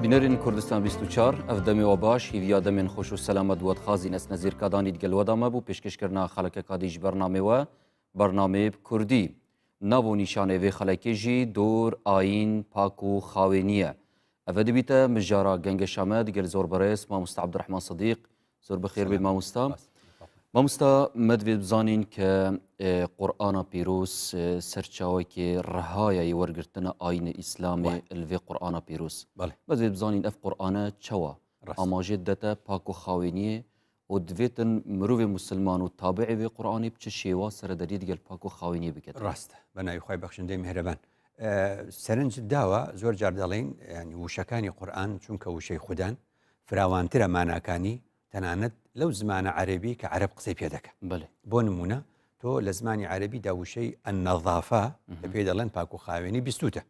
Bînerên Kurdistan 24 ev demê we baş hîviya demên xweş û selamet we dixwazîn ez Nezîr Kadanî digel we da me bû pêşkêşkirina xelekeka dî ji bernamê we bernameyê bi Kurdî. Nav û nîşanê vê xelekê jî dor, ayîn, pak û xawênî ye. Ev e dibîte mijara gengeşa me digel zor berêz Mamosta Abdurehman Sedîq. Zor bi xêr bê mamosta. Mamosta me divê bizanîn ke Qur'ana pîroz serçawekê rehaye yê wergirtina ayînê Îslamê li vê Qur'ana pîroz. Me divê bizanîn ev Qur'ane çawa amajê didete pak û xawêniyê û divêtin mirovê misilman û tabi'ê vê Qur'anê bi çi şêwa serederiyê digel pak û xawêniyê bike. Rast e. Bi navê xwe bexşindeyê mihreban. Serinc dawa zor car دەڵێین ینی وشەکانی قورئان چونکە وشەی خودان فراوانترە ماناکانی تەنانەت لەو زمانە عەربی کە عەرب قسەی پێ دەکە بۆ نمونە تۆ لە زمانی عەربی دا وشەی النظافە کە پێی دەڵێن پاک و خاوێنی بیستوتە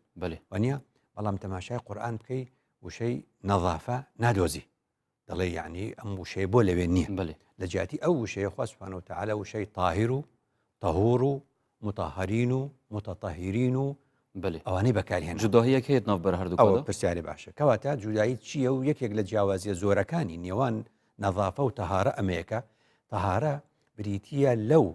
وانە بەڵام تەماشای قورئان بکەی وشەی نەظافە نادۆزی دەڵێ یعنی ئەم وشەیە بۆ لەوێ نییە بەێ لە جیاتی ئەو وشەیە خوا سبحانه وتعالى وشەی طاهر و طهور و مطهرین و متطهرین و بەێ ئەوانەی بەکارهێن جوداهیەک هەیە ناوبەر هەردوو ئەوە پرسیاری باشە کەواتە جودایی چییە و یەکێک لە جیاوازیە زۆرەکانی نێوان نەظافە و تەهارە ئەمەیەکە تەهارە بریتە لەو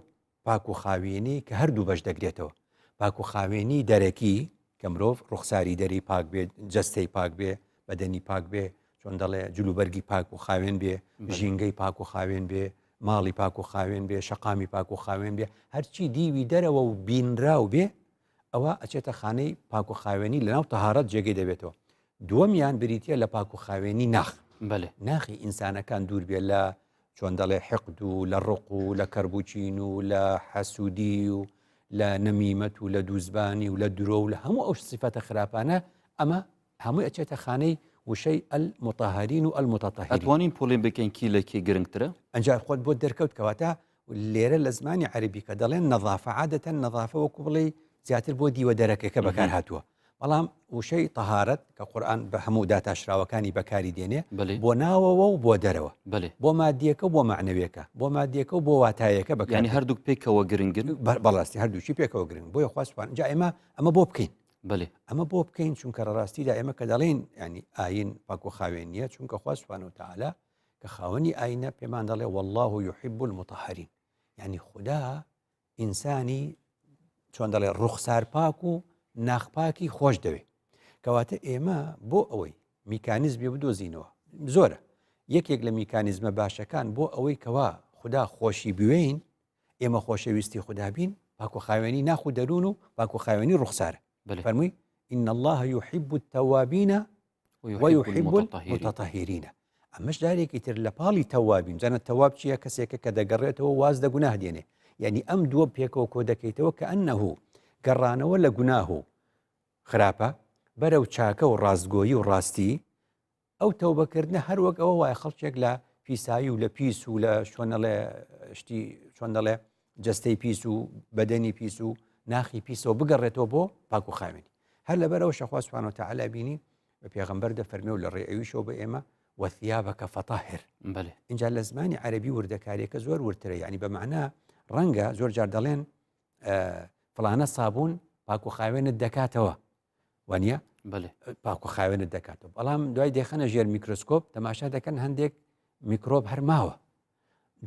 پاک و خاوێنی کە هەردوو بەش دەگرێتەوە، پاک و خاوێنی دەرەکی کە مرۆڤ ڕوخساری دەری پاک بێ، جەستەی پاک بێ، بەدەنی پاک بێ، چۆن دەڵێ جلوبەرگی پاک و خاوێن بێ، ژینگەی پاک و خاوێن بێ، ماڵی پاک و خاوێن بێ، شەقامی پاک و خاوێن بێ، هەرچی دیوی دەرەوە و بینراو بێ ئەوە ئەچێتە خانەی پاک و خاوێنی لەناو تەهارەت جێگەی دەبێتەوە. دووەمیان بریتیە لە پاک و خاوێنی ناخ. بەلێ. ناخی ئینسانەکان دوور بێ لە چۆن دەڵێ حقد و لە ڕق و لە کەربوچین و لە حەسوودی و لە نەمیمەت و لە دووزبانی و لە درۆ و لە هەموو ئەو سیفەتە خراپانە ئەمە هەمووی ئەچێتە خانەی وشەی المطهرین و المتطهرین. ئەتوانین پۆلێن بکەین کی لە کێ گرنگترە؟ ئەنجا خۆت بۆت دەرکەوت کەواتە لێرە لە زمانی عەربی کە دەڵێن نەظافە عادەتەن نەظافە وەکو بڵێی زیاتر بۆ دیوە دەرەکەکە بەکار هاتووە بەڵام وشەی تەهارەت کە قورآن بە هەموو داتاشراوەکانی بەکاری دێنێ بۆ ناوەوە و بۆ دەرەوە بۆ مادیەکە بۆ معنەویەکە بۆ مادیەکە و بۆ واتایەکە بەکانی هەردووک پێکەوە گرنگن بەڕاستی هەردووکی پێکەوە گرنگ بۆیە خواستوان جا ئێمە ئەمە بۆ بکەین بەێ ئەمە بۆ بکەین چونکە ڕاستیدا ئێمە کە دەڵێن ینی ئاین پاک و خاوێن نییە چونکە خواستوان و تعالی کە خاوەنی ئاینە پێمان دەڵێ والله يحب المطهرین یعنی خودا ئینسانی چۆن دەڵێ ڕوخسار پاک و ناخپاکی خۆش دەوێ کەواتە ئێمە بۆ ئەوەی میکانیزمی بدۆزینەوە زۆرە یەکێک لە میکانیزمە باشەکان بۆ ئەوەی کەوا خودا خۆشی بوێین ئێمە خۆشەویستی خودا بین پاک و خاوێنی ناخ و دەروون و پاک و خاوێنی ڕوخسارە فەرمووی إن الله يحب التوابين ويحب المتطهرين ئەمەش جارێکی تر لە پاڵی تەوابین جانە تەواب چییە کەسێکە کە دەگەڕێتەوە واز لە گوناه دێنێ یعنی ئەم دووە پێکەوە کۆ دەکەیتەوە کە ئەنەهو گەڕانەوە لە گوناه و خراپە بەرەو چاکە و ڕاستگۆیی و ڕاستی ئەو تەوبەکردنە هەر وەک ئەوە وایە خەڵکێک لە پیسایی و لە پیس و لە چۆن دەڵێ شتی چۆن دەڵێ جەستەی پیس و بەدەنی پیس و ناخی پیسەوە بگەڕێتەوە بۆ پاک و خاوێنی هەر لەبەرەوە شەخوا سبحانه وتعالی بینی بە پێغەمبەر دەفەرمێ و لە ڕێ ئەویشەوە بە ئێمە وثیابک فطهر بەێ اینجا لە زمانی عەربی وردەکاریەکە زۆر وردترە یعنی بە مەعنا ڕەنگە زۆر جار دەڵێن فڵانە سابوون پاک و خاوێنت دەکاتەوە وانە پاک و خاوێنت دەکاتەوە بەڵام دوای دەخەنە ژێر میکرۆسکۆپ تەماشا دەکەن هەندێک میکرۆب هەر ماوە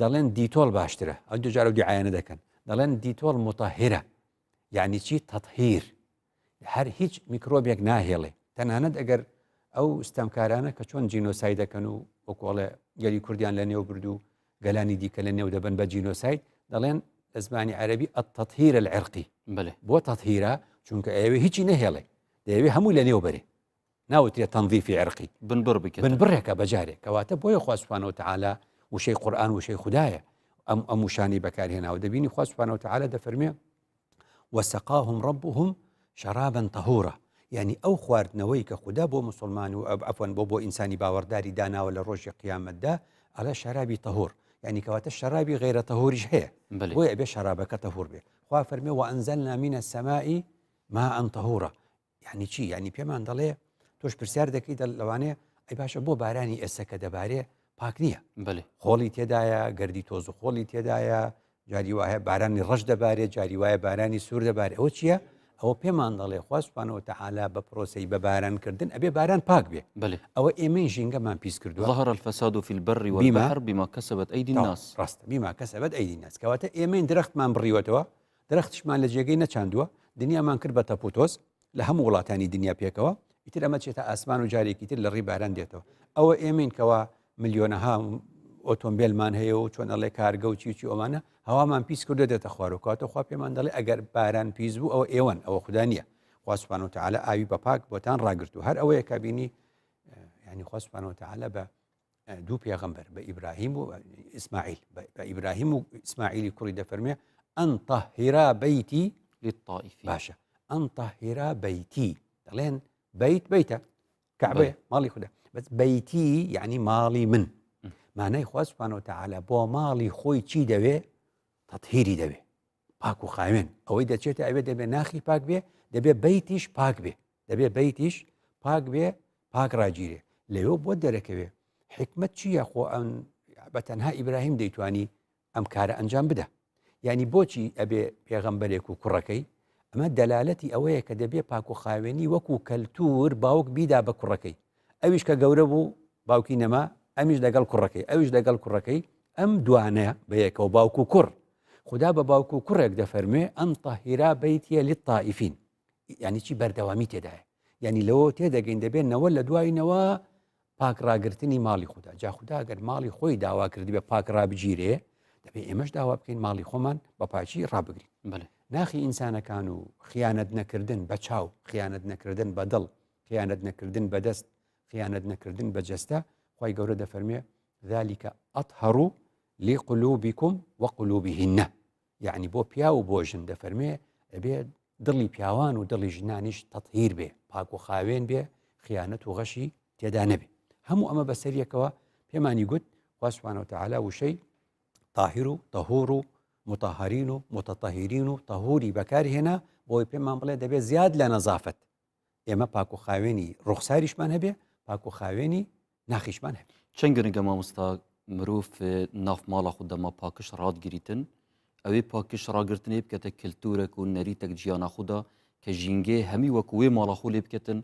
دەڵێن دیتۆڵ باشترە ئەو دوجار و دیعاانە دەکەن دەڵێن دیتۆڵ متەهرە یعنی چی تەطهیر هەر هیچ میکرۆبێک ناهێڵێ تەنانەت ئەگەر ئەو ستەمکارانە کە چۆن جینۆسای دەکەن و وەکۆڵێ گەلی کوردیان لە نێو برد و گەلانی دیکە لە نێو دەبن بە جینۆساید دەڵێن لە زمانی عەربی التطهیر العرقی بەێ بۆ تەطهیرە چونکە ئەوێ هیچی نەهێڵێ دەیەوێ هەموو لە نێو بەرێ ناوترێت تەنظیفی عرقی بنبڕ بکە بنبڕێکە بەجارێک کەواتە بۆیە خوا سبحانه وتعالی وشەی قورئان وشەی خودایە ئەم ئەم وشانی بەکارهێناوە دەبینی خوا سبحانه وتعالی دەفەرمێ وسقاهم ربهم شرابا طهورا یعنی ئەو خواردنەوەی کە خودا بۆ مسلمان و عفوا بۆ بۆ ئینسانی باوەڕداری داناوە لە ڕۆژی قیامەتدا ئەڵێ شەرابی طهور یعنی کەواتە شەرابی غیرە طهوریش هەیە بۆیە ئەبێ شەرابەکە طهور بێ خوا فەرمێ وأنزلنا من السماء ماء طهورا یعنی چی یعنی پێمان دەڵێ تۆش پرسیار دەکەی دە لەوانەیە ئەی باشە بۆ بارانی ئێستا کە دەبارێ پاک نییە بەێ خۆڵی تێدایە گەردی تۆز و خۆڵی تێدایە جاری وایە بارانی ڕەش دەبارێت جاری وایە بارانی سوور دەبارێت ئەوە چییە؟ ئەوە پێمان دەڵێ خوا سبحانە وتعالی بە پرۆسەی بە باران کردن ئەبێ باران پاک بێ بەێ ئەوە ئێمەی ژینگەمان پیس کردووە ظهر الفساد في البر والبحر بما كسبت أيدي الناس ڕاستە بما كسبت أيدي الناس کەواتە ئێمەین درەختمان بڕیوەتەوە درەختیشمان لە جێگەی نەچاندووە دنیامان کرد بە تەپوتۆز لە هەموو وڵاتانی دنیا پێکەوە ئیتر ئەمە چێتە ئاسمان و جارێکی تر لە ڕی باران دێتەوە ئەوە ئێمەین کەوا ملیۆنەها ئۆتۆمبیلمان هەیە و چۆن ئەڵێ کارگە و چی و چی ئەمانە هەوامان پیس کردو دێتە خوارەوە کاتە خوا پێمان دەڵێ ئەگەر باران پیس بوو ئەوە ئێوەن ئەوە خودا نییە خوا سبحانه وتعالى ئاوی بە پاک بۆتان ڕاگرتو هەر ئەوەیە کە بینی ینی خوا سبحانه وتعالى بە دوو پێغەمبەر بە ئیبراهیم و ئیسماعیل بە ئیبراهیم و ئیسماعیلی کوڕی دەفەرمێ أن طهرا بيتي للطائفين باشە أن طهرا بيتي دەڵێن بيت بەیتە کەعبەیە ماڵی خودا بەس بيتي یعنی ماڵی من مانای خوا سبحانه وتعالى بۆ ماڵی خۆی چی دەوێ تەطهیری دەوێ پاک و خاوێن ئەوەی دەچێتە ئەوێ دەبێ ناخی پاک بێ دەبێ بەیتیش پاک بێ دەبێ بەیتیش پاک بێ پاک ڕاگیرێ لەوێ بۆ دەرەکەوێ حکمت چییە خۆ ئەم بە تەنها ئیبراهیم دەیتوانی ئەم کارە ئەنجام بدە یعنی بۆچی ئەبێ پێغەمبەرێک و کوڕەکەی ئەمە دەلالەتی ئەوەیە کە دەبێ پاک و خاوێنی وەکو کەلتور باوک بیدا بە کوڕەکەی ئەویش کە گەورە بوو باوکی نەما ئەمیش لەگەڵ کوڕەکەی ئەویش لەگەڵ کوڕەکەی ئەم دوانە بەیەکەوە باوک و کوڕ خودا بە باوک و کوڕێک دەفەرموێ أن طهرا بيتي للطائفين یعنی چی بەردەوامی تێدایە یعنی لەوە تێدەگەین دەبێت نەوە لە دوای نەوە پاک ڕاگرتنی ماڵی خودا جا خودا گەر ماڵی خۆی داوا کردی بە پاک ڕابگیرێ دەبێ ئێمەش داوا بکەین ماڵی خۆمان بە پاکی ڕابگرین بەێ ناخی ئینسانەکان و خیانەت نەکردن بە چاو خیانەت نەکردن بە دڵ خیانەت نەکردن بە دەست خیانەت نەکردن بە جەستە خوای گەورە دەفەرموێ ذلك أطهر لقلوبكم وقلوبهن یعنی بۆ پیاو و بۆ ژن دەفەرمێ ئەبێ دڵی پیاوان و دڵی ژنانیش تەطهیر بێ پاک و خاوێن بێ خیانەت و غەشی تێدا نەبێ هەموو ئەمە بەسەریەکەوە پێمانی گوت خوا سبحانه وتعالى وشەی طاهر و طهور و مطهرین و متطهرین و طهوری بەکارهێنا بۆی پێمان بڵێ دەبێت زیاد لە نەزافەت ئێمە پاک و خاوێنی ڕوخساریشمان هەبێ پاک و خاوێنی ناخیشمان هەبێ. چەند گرنگە مامۆستا مرۆڤ ناف ماڵا خو دەما پاکش ڕادگریتن ئەوێ پاکش ڕاگرتنێ بکەتە کلتورەک و نەریتەک جیانا خودا کە ژینگێ هەمی وەکو وێ ماڵا خو لێ بکەتن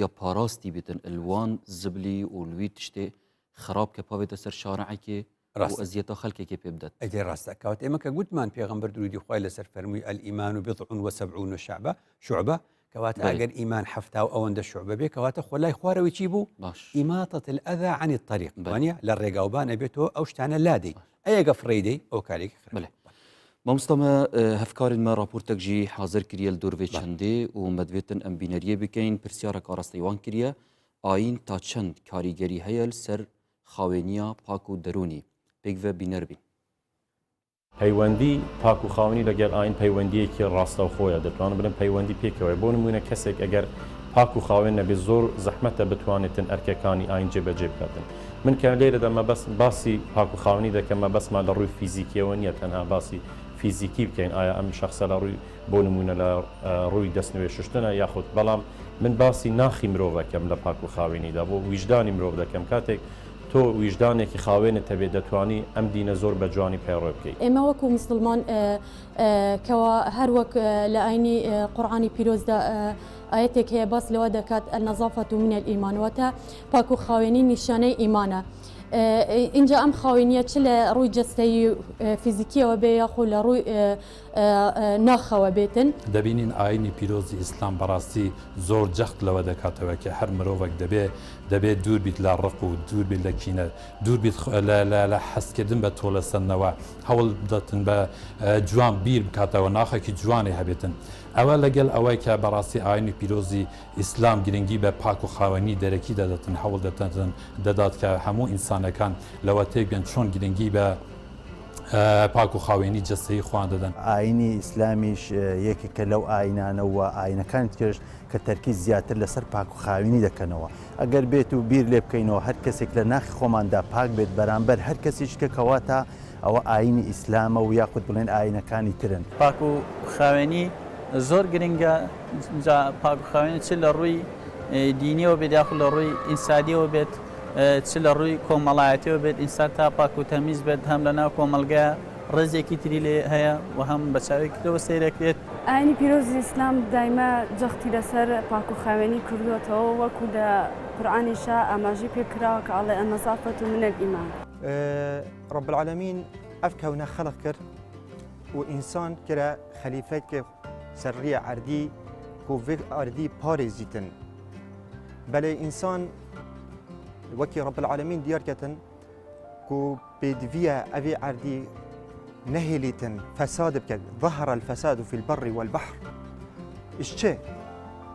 یا پاراستی بێتن الوان زبلی و لوی تشتێ خراپ کە پاوێتە سەر شارعێکێ ڕاستە. و ئەزیەتا خەلکێکێ پێ بدەت. ئەدی ڕاستە کەواتە ئێمە کە گوتمان پێغەمبەر درودی خوای لەسەر فەرمووی الایمان بضع وسبعون شعبە شعبە کەواتە بەلێ. ئەگەر ئیمان حەفتا و ئەوەندە شعبە بێ کەواتە خۆ لای خوارەوەی چی بوو باش. إماطة الأذى عن الطريق بەلێ. وانە لە ڕێگاوبان ئەبێت تۆ ئەو شتانە لادەی ئەیەگە فڕێی دەی ئەو کارێکی خراپ بەلێ. مامۆستا me hevkarên me raportek jî hazir kiriye li dor vê بەلێ. çendê û me divêtin em bîneriyê bikin pirsiyarek arasteyî wan kiriye ayîn ta çend karîgerî heye li ser خاوێنییە پاک و دەروونی پێکڤە بینەر بین. پەیوەندی پاک و خاوێنی لەگەل ئاین پەیوەندیەکی ڕاستەوخۆیە، دەتوانم بلێم پەیوەندی پێکەوەیە، بۆ نموونە کەسێک ئەگەر پاک و خاوێن نەبێت زۆر زەحمەتە بتوانێتن ئەرکەکانی ئاین جێبەجێ بکاتن. من کە لێرەدا مەبەست باسی پاک و خاوێنی دەکەم مەبەستمان لە ڕووی فیزیکیەوە نییە تەنها باسی فیزیکی بکەین ئایا ئەم شەخسە لە ڕووی بۆ نموونە لە ڕووی دەست نوێژ شوشتنە یاخود بەڵام من باسی ناخی مرۆڤ ئەکەم لە پاک و خاوێنیدا بۆ ویژدانی مرۆڤ دەکەم کاتێک تۆ ویژدانێکی خاوێنت هەبێت دەتوانی ئەم دینە زۆر بە جوانی پەیڕەو بکەیت. ئێمە وەکو موسڵمان کەوا هەر وەک لە ئاینی قورئانی پیرۆزدا ئایەتێک هەیە باس لەوە دەکات النظافة من الایمان واتە پاک و خاوێنی نیشانەی ئیمانە ئینجا ئەم خاوێنیە چ لە ڕووی جەستەیی فیزیکیەوە بێ یاخۆ لە ڕووی ناخەوە بێتن. دەبینین ئاینی پیرۆزی ئیسلام بەڕاستی زۆر جەخت لەوە دەکاتەوە کە هەر مرۆڤێک دەبێ دەبێ دوور بیت لە ڕق و دوور بیت لە کینە دوور بیت لە لە لە حەزکردن بە تۆلەسەندنەوە هەوڵ بدەتن بە جوان بیر بکاتەوە ناخێکی جوانی هەبێتن ئەوە لەگەل ئەوەی کە بەڕاستی ئاینی پیرۆزی ئیسلام گرنگی بە پاک و خاوێنی دەرەکی دەدەتن هەوڵ دەدەتن دەدات کە هەموو ئینسانەکان لەوە تێبگەن چۆن گرنگی بە پاک و خاوێنی جەستەیی خۆیان دەدەن. ئایینی ئیسلامیش یەکێکە لەو ئایینانە و ئایینەکانی ترش کە تەرکیز زیاتر لەسەر پاک و خاوێنی دەکەنەوە. ئەگەر بێت و بیر لێ بکەینەوە هەر کەسێک لە ناخی خۆماندا پاک بێت بەرامبەر هەر کەسێکی کە کەواتە ئەوە ئایینی ئیسلامە و یاخود بڵێن ئایینەکانی ترن. پاک و خاوێنی زۆر گرنگە، جا پاک و خاوێنی چ لە ڕووی دینیەوە بێت یاخود لە ڕووی ئینسانیەوە بێت، چ لە ڕووی کۆمەڵایەتیەوە بێت ئینسان تا پاک و تەمیز بێت هەم لە ناو کۆمەڵگا ڕێزێکی تری لێ هەیە و هەم بە چاوێکی ترەوە سەیرەکرێت. ئاینی پیرۆزی ئیسلام دایمە جەختی لەسەر پاک و خاوێنی کردووەتەوە وەکو لە قورئانیشا ئاماژەی پێ کراوە کە ئەڵێ النظافة من الایمان. رب العالمین ئەف کەونە خەلق کرد و ئینسان کرە خەلیفەت کە سەر ڕیە عەردی کو ڤێ ئەردی پارێزیتن بەلێ ئینسان وەکی رب العالمین دیار کەتن کو پێدڤیە ئەڤێ عەردی نەهێلیتن فەساد بکەت ظهر الفساد في البر والبحر اش چه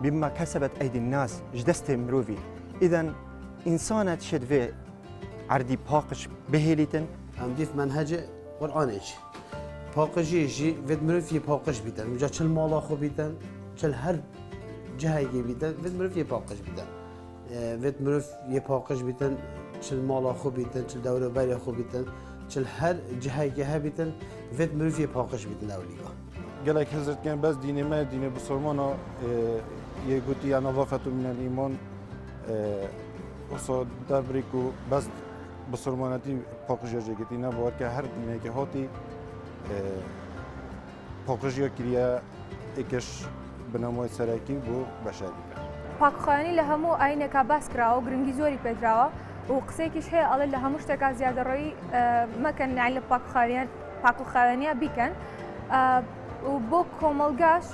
بما كسبت ايدي الناس ji destê mirovî اذا ئینسانە شت vê عەردی پاقش بهێلیتن ئەم دیف مەنهەجێ قورئانێ جی پاقژی ژی ڤێت مرۆڤ یێ پاقژ بیتن جا چل ماڵا خۆ بیتن چل هەر جهێکی بیتن ڤێت مرۆڤ یێ پاقژ بیتن ڤێت مرۆڤ یێ پاقژ بیتن چل ماڵا خۆ بیتن چل دەورەبەرێ خۆ بیتن چل هەر جهێکی هەبیتن ڤێت مرۆڤ یێ پاقژ بیتن ئەولیگا. گەلێک هزر دکەن بەس دینێ مە دینێ بسۆرمانە یێ گوتی النظافة من الایمان وسا دەربری کو بەس بسۆرمانەتی پاقژیا جێگرتی نە باوەرکە هەر دینێکی هاتی پاقژیا کریە ئێکەش بنەمای سەرەکی بۆ بەشەری. پاکخوێنی لە هەموو ئاینێکا باس کراوە و گرنگی زۆری پێدراوە و قسەیەکیش هەیە ئەڵێ لە هەموو شتێکا زیادەڕۆیی مەکەن یانی لە پاکخوێن پاکوخاوێنیا بیکەن و بۆ کۆمەڵگاش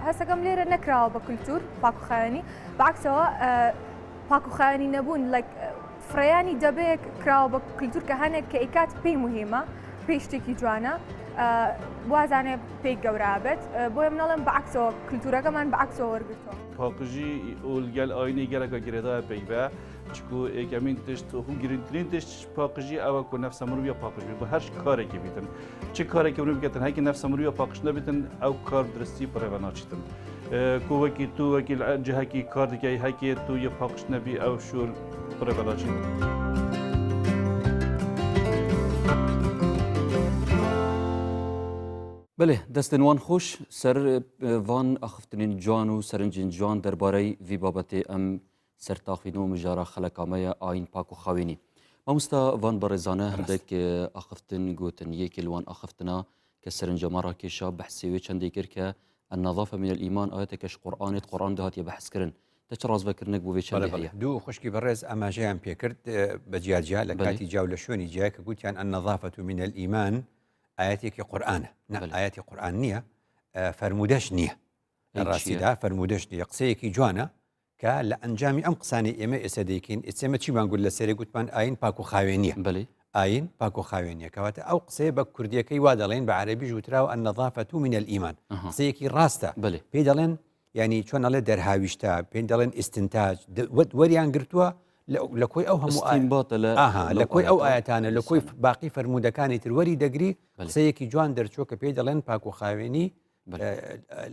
هەستەکەم لێرە نەکراوە بە کولتور پاکوخاوێنی بەعکسەوە پاکوخاوێنی نەبوون لایک فڕێیانی دەبەیەک کراوە بە کولتور کە هەنێک کە ئەیکات پێی مهمە پێی شتێکی جوانە وازانێ پێی گەورە بێت بۆیە منەڵم بەعکسەوە کولتورەکەمان بەعکسەوە وەرگرتووە. پاقژی ئول گەل ئاینی گەلەکە گرێدایە پێک بە چکو یەکەمین تشت و گرنگترین تشت پاقژی ئەوە کو نەفسە مرویە پاقژ بی بە هەر کارێکی بیتن چ کارێکی مرۆڤ بکەتن هەکی نەفسە مرویە پاقژ نەبیتن ئەو کار درستی پڕێوە ناچیتن کو وەکی تو وەکی جهکی کار دکەی هەکی تو یە پاقژ نەبی ئەو شور پڕێوە ناچیتن. بەێ دەستن وان خۆش سەر ڤان ئاخفتنین جوان و سەرنجین جوان دەربارەی ڤی بابەتێ ئەم سەرتاخین و مژارا خەلەکامەیە ئاین پاک و خاوێنی. مامۆستا ڤان بەڕێزانە هەندێک ئاخفتن گوتن یەکێ لەوان ئاخفتنا کە سەرنجە ما ڕاکێشا بەحسێ وێ چەندێ کرد کە النظافە من الایمان ئایەتەکەش قورئانێت قورئان دە هاتیە بەحس کردن دە چ ڕاستڤەکردنێک بۆ وێ چەندێ هەیە؟ دوو خوشکی بەڕێز ئاماژەیان پێکرد بە جیاجیا لە کاتی جیا و لە شوێنی جیا کە گوتیان النظافة من الایمان ئایەتێکی قورئانە نا ئایەتی قورئان نییە فەرموودەش نییە لە ڕاستیدا فەرموودەش نییە قسەیەکی جوانە کە لە ئەنجامی ئەم قسانەی ئێمە ئێستا دەیکەین، ئێستا ئێمە چیمان گوت لە سەرێ گوتمان ئایین پاک و خاوێنییە. بەلی. ئایین پاک و خاوێنییە. کەواتە ئەو قسەیە بە کوردییەکەی وا دەڵێن، بە عەرەبیش وتراوە النظافە من الایمان. قسەیەکی ڕاستە. بەلی. پێی دەڵێن یانی چۆن ئەڵێ دەرهاویشتە، پێی دەڵێن استنتاج، وەریان گرتووە لە کۆی ئەو هەموو استنباطە لە ئاها لە کۆی ئەو ئایەتانە لە کۆی باقی فەرموودەکانی تر وەری دەگری قسەیەکی جوان دەرچووە کە پێی دەڵێن پاک و خاوێنی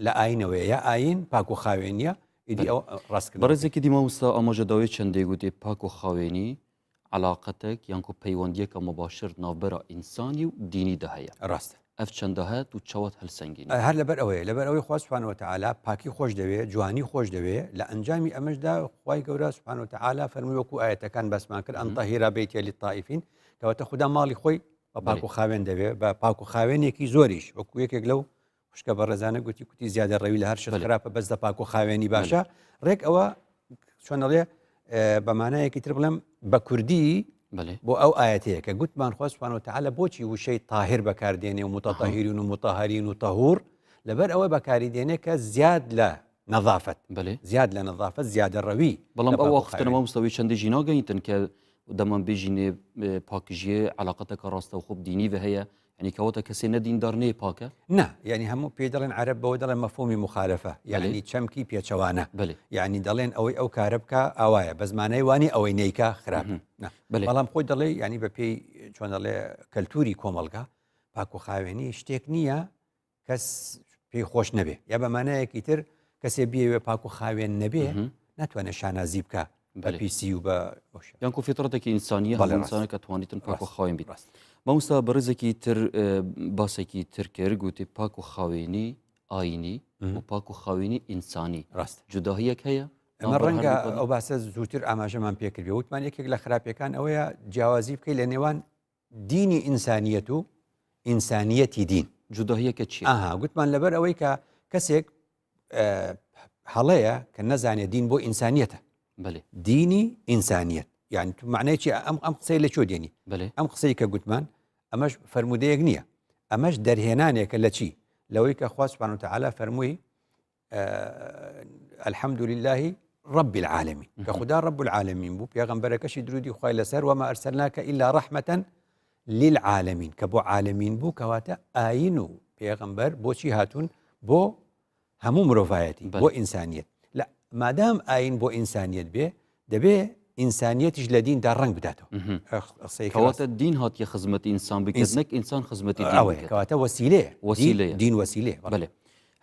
لە ئاینەوەیە یا ئاین پاک و خاوێنیە ئیدی ئەو ڕاستکردن بەڕێزێکی دی مامۆستا ئاماژە داوێ چەندێ گوتێ پاک و خاوێنی علاقەتێک یانکو پەیوەندیەکە مباشر ناوبەرە ئینسانی و دینیدا هەیە ڕاستە ئەف چەندە هەیە و چاوت هەلسەنگینی هەر لەبەر ئەوەیە لەبەر ئەوەی خوا سبحانە وتعالی پاکی خۆش دەوێ جوانی خۆش دەوێ لە ئەنجامی ئەمەشدا خوای گەورە سبحانە وتعالی فەرمووی وەکو ئایەتەکان باسمان کرد ان طهر بیتی للطائفین کەواتە خودا ماڵی خۆی بە پاک و خاوێن دەوێ بە پاک و خاوێنێکی زۆریش وەکو یەکێک لەو خوشکە بەڕێزانە گوتی کوتی زیادە ڕەوی لە هەر شت خراپە بەس لە پاک و خاوێنی باشە ڕێک ئەوە چۆن ئەڵێ بە مانایەکی تر بڵێم بە کوردی بۆ ئەو ئاەتەیە کە گوتمان خوا سبحانە وتعالی بۆچی وشەی طاهر بەکاردێنێ و متطهرین و مطهرین و طهور لەبەر ئەوە بەکاری دێنێ کە زیاد لە نەظافەت زیاد لە نەظافەت زیادە ڕەوی بەڵام ئەو وەختنەوە مستەوی چەندی ژی ناگەیتن کە دەمان بێژینێ پاکژیێ علاقەتەکە ڕاستەوخۆ دینی وە هەیە یعنی کەواتە کەسێ نە دیندار نەیە پاکە؟ نا یعنی هەموو پێی دەڵێن عەرەب بەوە دەڵێن مەفهومی مخالفە یعنی چەمکی پێچەوانە یعنی دەڵێن ئەوەی ئەو کارە بکە ئاوایە بەس مانای وانی ئەوەی نیکە خراپ بەڵام خۆی دەڵێ یعنی بە پێی چۆن دەڵێ کەلتوری کۆمەڵگا پاک و خاوێنی شتێک نییە کەس پێی خۆش نەبێ یا بە مانایەکی تر کەسێ بیەوێ پاک و خاوێن نەبێ ناتوانێت شانازی بکە بە پیسی و بە یانکو فیترەتێکی ئینسانیە هەموو ئینسانە کە توانیتن پاک و خاوێن بیت مامۆستا بەڕێزێکی تر باسێکی تر کرد گوتی پاک و خاوێنی ئاینی و پاک و خاوێنی ئینسانی ڕاست جوداهیەک هەیە ئەمە ڕەنگە ئەو باسە زووتر ئاماژەمان پێکردێ وتمان یەکێک لە خراپەکان ئەوەیە جیاوازی بکەیت لە نێوان دینی ئینسانیەت و ئینسانیەتی دین. جوداهیەکە چیە؟ ئەها گوتمان لەبەر ئەوەی کە. کەسێک هەڵەیە کە نەزانێت دین بۆ ئینسانیەتە دینی ئینسانیت یعنی تو معنای چی ئەم ئەم قسەی لە چۆ دێنی ئەم قسەی کە گوتمان ئەمەش فەرمودەیەک نییە ئەمەش دەرهێنانێکە لە چی لەوەی کە خوا سبحانه وتعالى فەرمووی الحمد لله رب العالمین کە خدا رب العالمین بوو پێغەمبەرەکەشی درودی خوای لەسەر وما ارسلناک الا رحمة للعالمین کە بۆ عالمین بوو کەواتە ئاین و پێغەمبەر بۆچی هاتوون بۆ هەموو مرۆڤایەتی بۆ ئینسانیت لە مادام ئاین بۆ ئینسانیت بێ دەبێ ئینسانیەتیش لە دیندا ڕنگ بداتەوە کەواتە دین هاتیە خزمەتی ئینسان بکات نەک ئینسان خزمەتی دین ئەوەیە کەواتە وەسیلەیە وەسیلەیە دین وەسیلەیە بەێ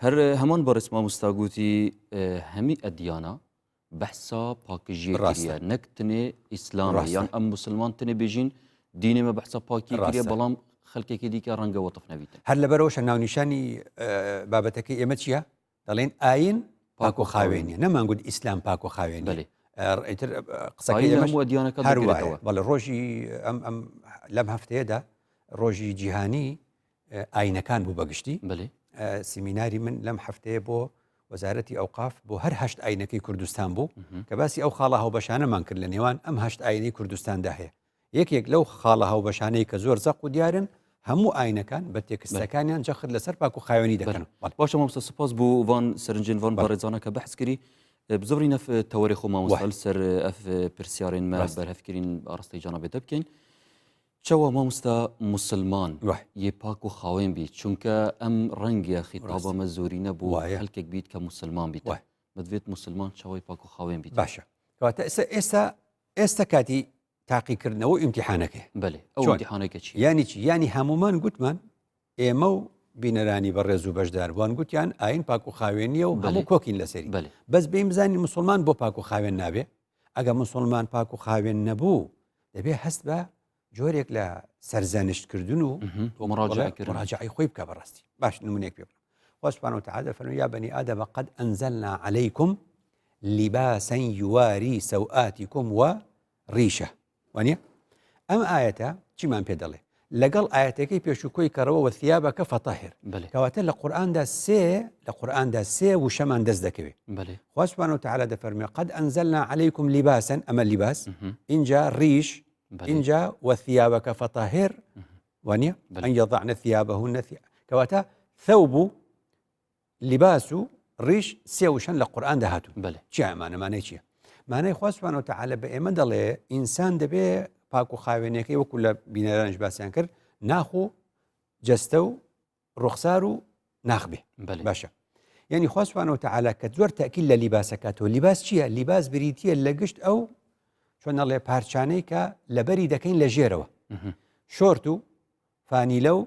هەر هەمان بەڕێز مامۆستا گوتی هەمی ئەدیانە بەحسا پاکژیە کریە نەک تنێ ئیسلام یان ئەم مسلمان تنێ بێژین دینێ مە بەحسا پاکی کریە بەڵام خەلکێکی دیکە ڕەنگە وەتف نەبیتن. هەر لەبەرئەوەشە ناونیشانی بابەتەکەی ئێمە چییە؟ دەڵێن ئاین پاک و خاوێنیە نەمانگوت ئیسلام پاک و خاوێنی ئیتر قسەکەی ئێمەش دیانەکە هەر وایە بەڵێ ڕۆژی ئەم ئەم لەم هەفتەیەدا ڕۆژی جیهانی ئاینەکان بوو بەگشتی سیمیناری من لەم هەفتەیە بۆ وەزارەتی ئەوقاف بۆ هەر هەشت ئاینەکەی کوردستان بوو کە باسی ئەو خاڵە هاوبەشانەمان کرد لە نێوان ئەم هەشت ئاینەی کوردستاندا هەیە یەکێک لەو خاڵە هاوبەشانەی کە زۆر زەق و دیارن هەموو ئاینەکان بە تێکستەکانیان جەخت لەسەر پاک و خاوێنی دەکەن. باشە مامۆستا سپاس بۆ ڤان سەرنجێن ڤان بەڕێزانە کە بەحس کری بزڕین ئەف تەوەرێ خۆ مامۆستا لەسەر ئەف پرسیارێن مە بەرهەڤکرین ئاڕاستەی جەنابێ تە بکەین چەوە مامۆستا موسلمان یێ پاک و خاوێن بیت چونکە ئەم ڕەنگە خیتابە مە زۆرینە بۆ خەلکێک بیت کە موسلمان بیت مەدوێت موسلمان چەوەی پاک و خاوێن بیت باشە کەواتە ئێستا ئێستا ئێستا کاتی تاقیکردنەوە و ئیمتیحانەکەی بەێ ئەو ئیمتیحانەکە چی یانی چی یانی هەمومان گوتمان ئێمە و بینەرانی بەڕێز و بەشداربووان گوتیان ئاین پاک و خاوێنیە و هەموو کۆکین لەسەری بەس بێین بزانین مسلمان بۆ پاک و خاوێن نابێ ئەگە مسلمان پاک و خاوێن نەبوو دەبێ هەست بە جۆرێک لە سەرزەنشتکردن و مراجعی خۆی بکە بەڕاستی باش نمونێک پێ بڵێم خوا سبحانه وتعالى فەرمووی یا بنی آدم قد أنزلنا عليكم لباسا يواري سوآتكم وریشە وانە ئەم ئاەتە چیمان پێ دەڵێ لەگەڵ ئاەتەکەی پێشوکۆی کەڕەوە وثیابەکە فطهر کەواتە لە قورئاندا سێ لە قورئاندا سێ وشەمان دەست دەکەوێت خوا سبحانه وتعالى دەفەرمێ قد أنزلنا عليكم لباسا ئەمە لیباس اینجا ڕیش اینجا وثیابەکە فطهر وانە أن يضعن ثيابهن کەواتە ثوب و لیباس و ڕیش سێ وشەن لە قورئاندا هاتوون بەلێ. چی ئەمانە مانای چییە؟ مانای خوا سبحانە وتعالی بە ئێمە دەڵێ ئینسان دەبێ پاک و خاوێنیەکەی وەکو لە بینەرانیش باسیان کرد ناخ و جەستە و ڕوخسار و ناخ بێ بەلێ. باشە یعنی خوا سبحانە وتعالی کە زۆر تاکیل لە لیباسەکاتەوە لیباس چییە؟ لیباس بریتییە لە گشت ئەو چۆن ئەڵێ پارچانەی کە لەبەری دەکەین لە ژێرەوە شۆرت و فانیلە و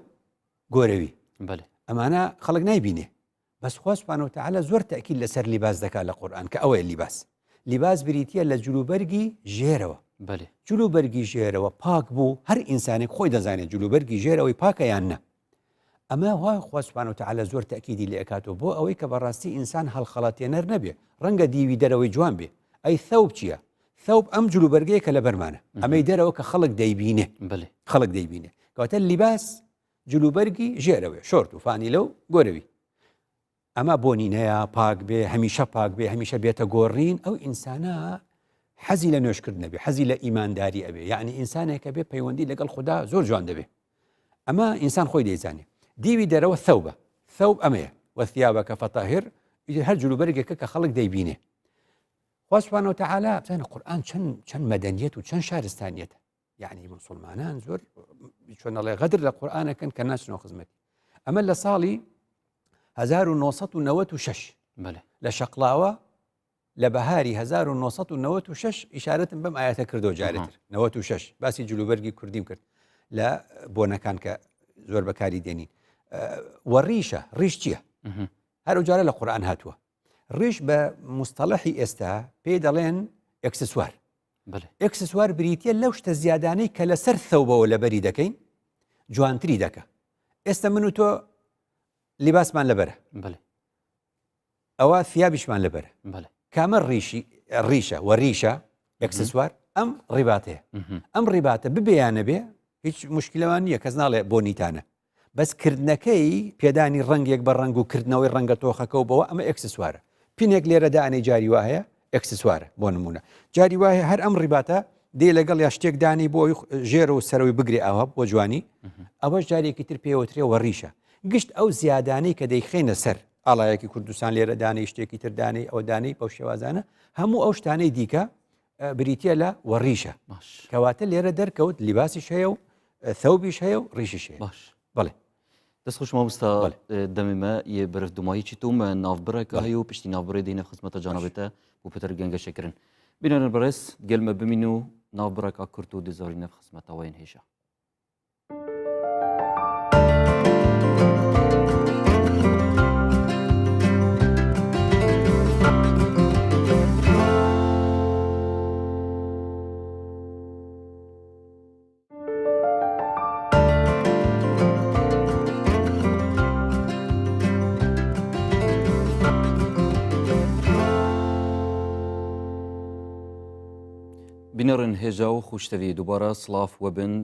گۆرەوی ئەمانە خەڵک نایبینێ بەس خوا سبحانە وتعالی زۆر تەئکید لەسەر لیباس دەکات لە قورئان کە ئەوەیە لیباس لیباس بریتییە لە جلوبەرگی ژێرەوە جلوبەرگی ژێرەوە پاک بوو هەر ئینسانێک خۆی دەزانێت جلوبەرگی ژێرەوەی پاکە یان نە ئەمە وا خوا سبحانە وتعالی زۆر تەئکیدی لێ ئەکاتەوە بۆ ئەوەی کە بەڕاستی ئینسان هەڵخەڵەتێنەر نەبێ ڕەنگە دیوی دەرەوەی جوان بێ ئەی ثەوب چییە ثەوب ئەم جلوبەرگەیە کە لەبەرمانە ئەمەی دەرەوە کە خەڵک دەیبینێ خەڵک دەیبینێ کەواتە لیباس جلوبەرگی ژێرەوەی شۆرت و فانیلە و گۆرەوی ئەمە بۆنی نەیە پاک بێ هەمیشە پاک بێ هەمیشە بێتە گۆڕین ئەو ئینسانە حەزی لە نوێشکردن نەبێ حەزی لە ئیمانداری ئەبێ یعنی ئینسانێکە بێ پەیوەندی لەگەڵ خوددا زۆر جوان دەبێ ئەمە ئینسان خۆی دەیزانێ دیوی دەرەوە ثەوبە ثەوب ئەمەیە وثیابەکە فطهر هەر جلوبەرگێکە کە خەڵک دەیبینێ خوا سبحانه وتعالى بزانە قورئان چەند چەند مەدەنیەت و چەند شارستانیەتە یعنی مسلمانان زۆر چۆن ئەڵێ غەدر لە قورئانەکەن کە ناچنەوە خزمەتی ئەمە لە ساڵی 1996 لە شەقلاوە لە بەهاری 1996 ئیشارەتم بەم ئاەتە کردو جارێتر 96 باسی جلوبەرگی کوردیم کرد لە بۆنەکان کە زۆر بەکاری دێنین وە ڕیشە ڕیش چییە؟ هەر جارە لە قورآن هاتووە ڕیش بە مستەڵحی ئێستا پێی دەڵێن ئەکسسوار ئێکسسوار بریتە لەو شتە زیادانەی کە لەسەر ثەوبەوە لەبەری دەکەین جوانتری دەکە ئێستا من و تۆ لیباسمان لەبەرە ئەوە ثیابیشمان لەبەرە کامە ڕیشی ڕیشە وە ڕیشە ئێکسسوار ئەم ڕیباتەیە ئەم ڕیباتە ببیانە بێ هیچ مشکلەوان نییە کەس ناڵێ بۆ نیتانە. بەس کردنەکەی پێدانی ڕەنگێک بە ڕەنگ و کردنەوەی ڕەنگە تۆخەکە و بەوە ئەمە ئێکسسوارە. پینێک لێرە دانەی جاری وا هەیە ئێکسسوارە بۆ نمونە جاری وا هەیە هەر ئەم ڕیباتە دێ لەگەڵ یا شتێک دانی بۆ ئەوی ژێرە و سەرەوەی بگرێ ئاوا بۆ جوانی ئەوەش جارێکی تر پێوەترێ وەڕیشە گشت ئەو زیادانەی کە دەیخەینە سەر ئاڵایەکی کوردستان لێرە دانەی شتێکی تر دانەی ئەو دانەی بەو شێوازانە هەموو ئەو شتانەی دیکە بریتە لە وەڕیشە کەواتە لێرە دەرکەوت لیباسیش هەیە و ثەوبیش هەیە و ڕیشیش هەیە باش بەڵێ دەست خوش مامۆستا دەمێ مە یê برف دومایی چی تو مە ناوبرەکە هەیە و پشتی ناوبرێ دێنە خزمەتە جانابێتە بۆ پتر گەنگەشەکردن بینەرن بەڕێز گەل مە بمین و ناوبرەکە کورت و دزارینە خزمەتەوەین هێژا. بینەرن هێژا و خوشتەوی دووبارە سڵاف وەبن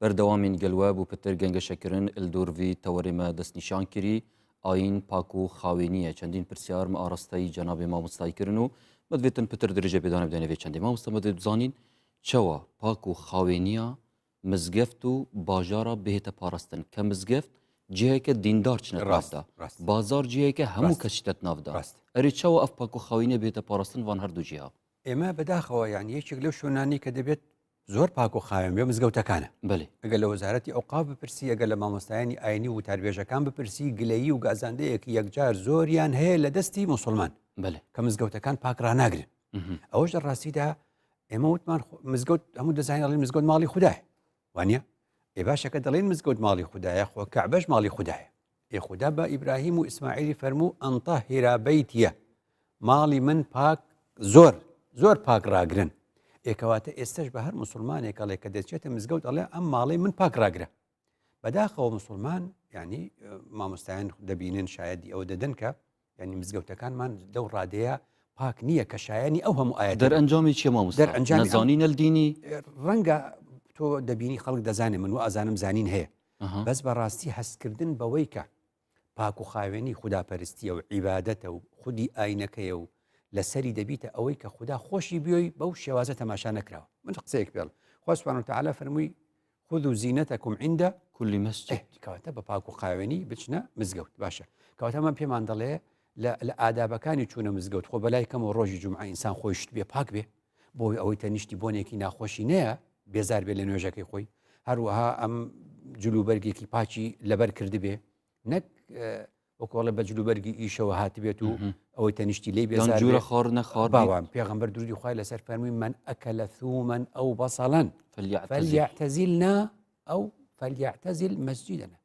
بەردەوامین گەلوە بۆ پتر گەنگەشەکردن الدورڤی تەوەرێ مە دەستنیشان کری ئاین پاک و خاوێنیە چەندین پرسیار مە ئاڕاستەی جەنابێ مامۆستای کردن و مەدوێتن پتر درێژە پێدانە بدەنە vê چەندێ مامۆستا مەدوێت بزانین چەوە پاک و خاوێنیە مزگەفت و باژارە بهێتە پاراستن کە مزگەفت جێیەکە دیندار چنە ڕاستە ناودا بازار جێیەکە هەموو کەس چتە ناودا ڕاست. ئەرێ چەوە ئەف پاک و خاوێنیە بهێتە پاراستن وان هەردوو جیها ئێمە بەداخەوە یان یەکێک لەو شوێنانەی کە دەبێت زۆر پاک و خاوێن بێ مزگەوتەکانە بەێ ئەگەر لە وەزارەتی ئەوقاف بپرسی ئەگەر لە مامۆستایانی ئاینی و وتاربێژەکان بپرسی گلەیی و گازاندەیەکی یەکجار زۆریان هەیە لە دەستی موسڵمان بەێ کە مزگەوتەکان پاک ڕاناگرن ئەوەش لە ڕاستیدا ئێمە وتمان مزگەوت هەموو دەزانین ئەڵێن مزگەوت ماڵی خودایە وانە ئێ باشە کە دەڵێن مزگەوت ماڵی خودایە خۆ کەعبەش ماڵی خودایە ئێ خودا بە ئیبراهیم و ئیسماعیلی فەرموو ئەنتە هێرابیتە ماڵی من پاک زۆر زۆر پاک ڕاگرن ئێکەواتە ئێستش بە هەر مسلمانێک ئەڵێ کە دەچێتە مزگەوت ئەڵێ ئەم ماڵی من پاک ڕاگرە بەداخەوە مسلمان ینی مامۆستایان دەبینن شایەتی ئەوە دەدەن کە یعنی مزگەوتەکانمان لەو ڕادەیە پاک نییە کە شایانی ئەو هەموو ئایا دەرئەنجامی چیە مامۆستا دەرئەنجامی ئەم- نەزانی نەلدینی ڕەنگە تۆ دەبینی خەڵک دەزانێ من و ئازانم زانین هەیە ئەها. بەس بەڕاستی هەستکردن بەوەی کە پاک و خاوێنی خوداپەرستیە و عیبادەتە و خودی ئاینەکەیە و لەسەری دەبیتە ئەوەی کە خودا خۆشی بیۆی بەو شێوازە تەماشا نەکراوە من قسەیەک پێڵ خوا سبحانه وتعالی فەرمووی خذوا زینتکم عند كل مسجد ئێ، کەواتە بە پاک و خاوێنی بچنە مزگەوت باشە کەواتە من پێمان دەڵێ لە لە ئادابەکانی چوونە مزگەوت خۆ بەلای کەمەوە ڕۆژی جومعە ئینسان خۆی شت بێ پاک بێ بۆی ئەوەی تەنیشتی بۆنێکی ناخۆشی نەیە بێزار بێ لە نوێژەکەی خۆی هەروەها ئەم جلوبەرگێکی پاکی لەبەر کردبێ نەک وەکۆڵێ بە جلوبەرگی ئیشەوە هاتبێت و ئەوەی تەنیشتی لی بێزار جورە خواردنە خوارد باوان پێغەمبەر درودی خوای لەسەر فەرمووی من ئەکەلە ثوما ئەو بەسەڵەن فلیعتزلنا ئەو فلیعتزل مسجدنا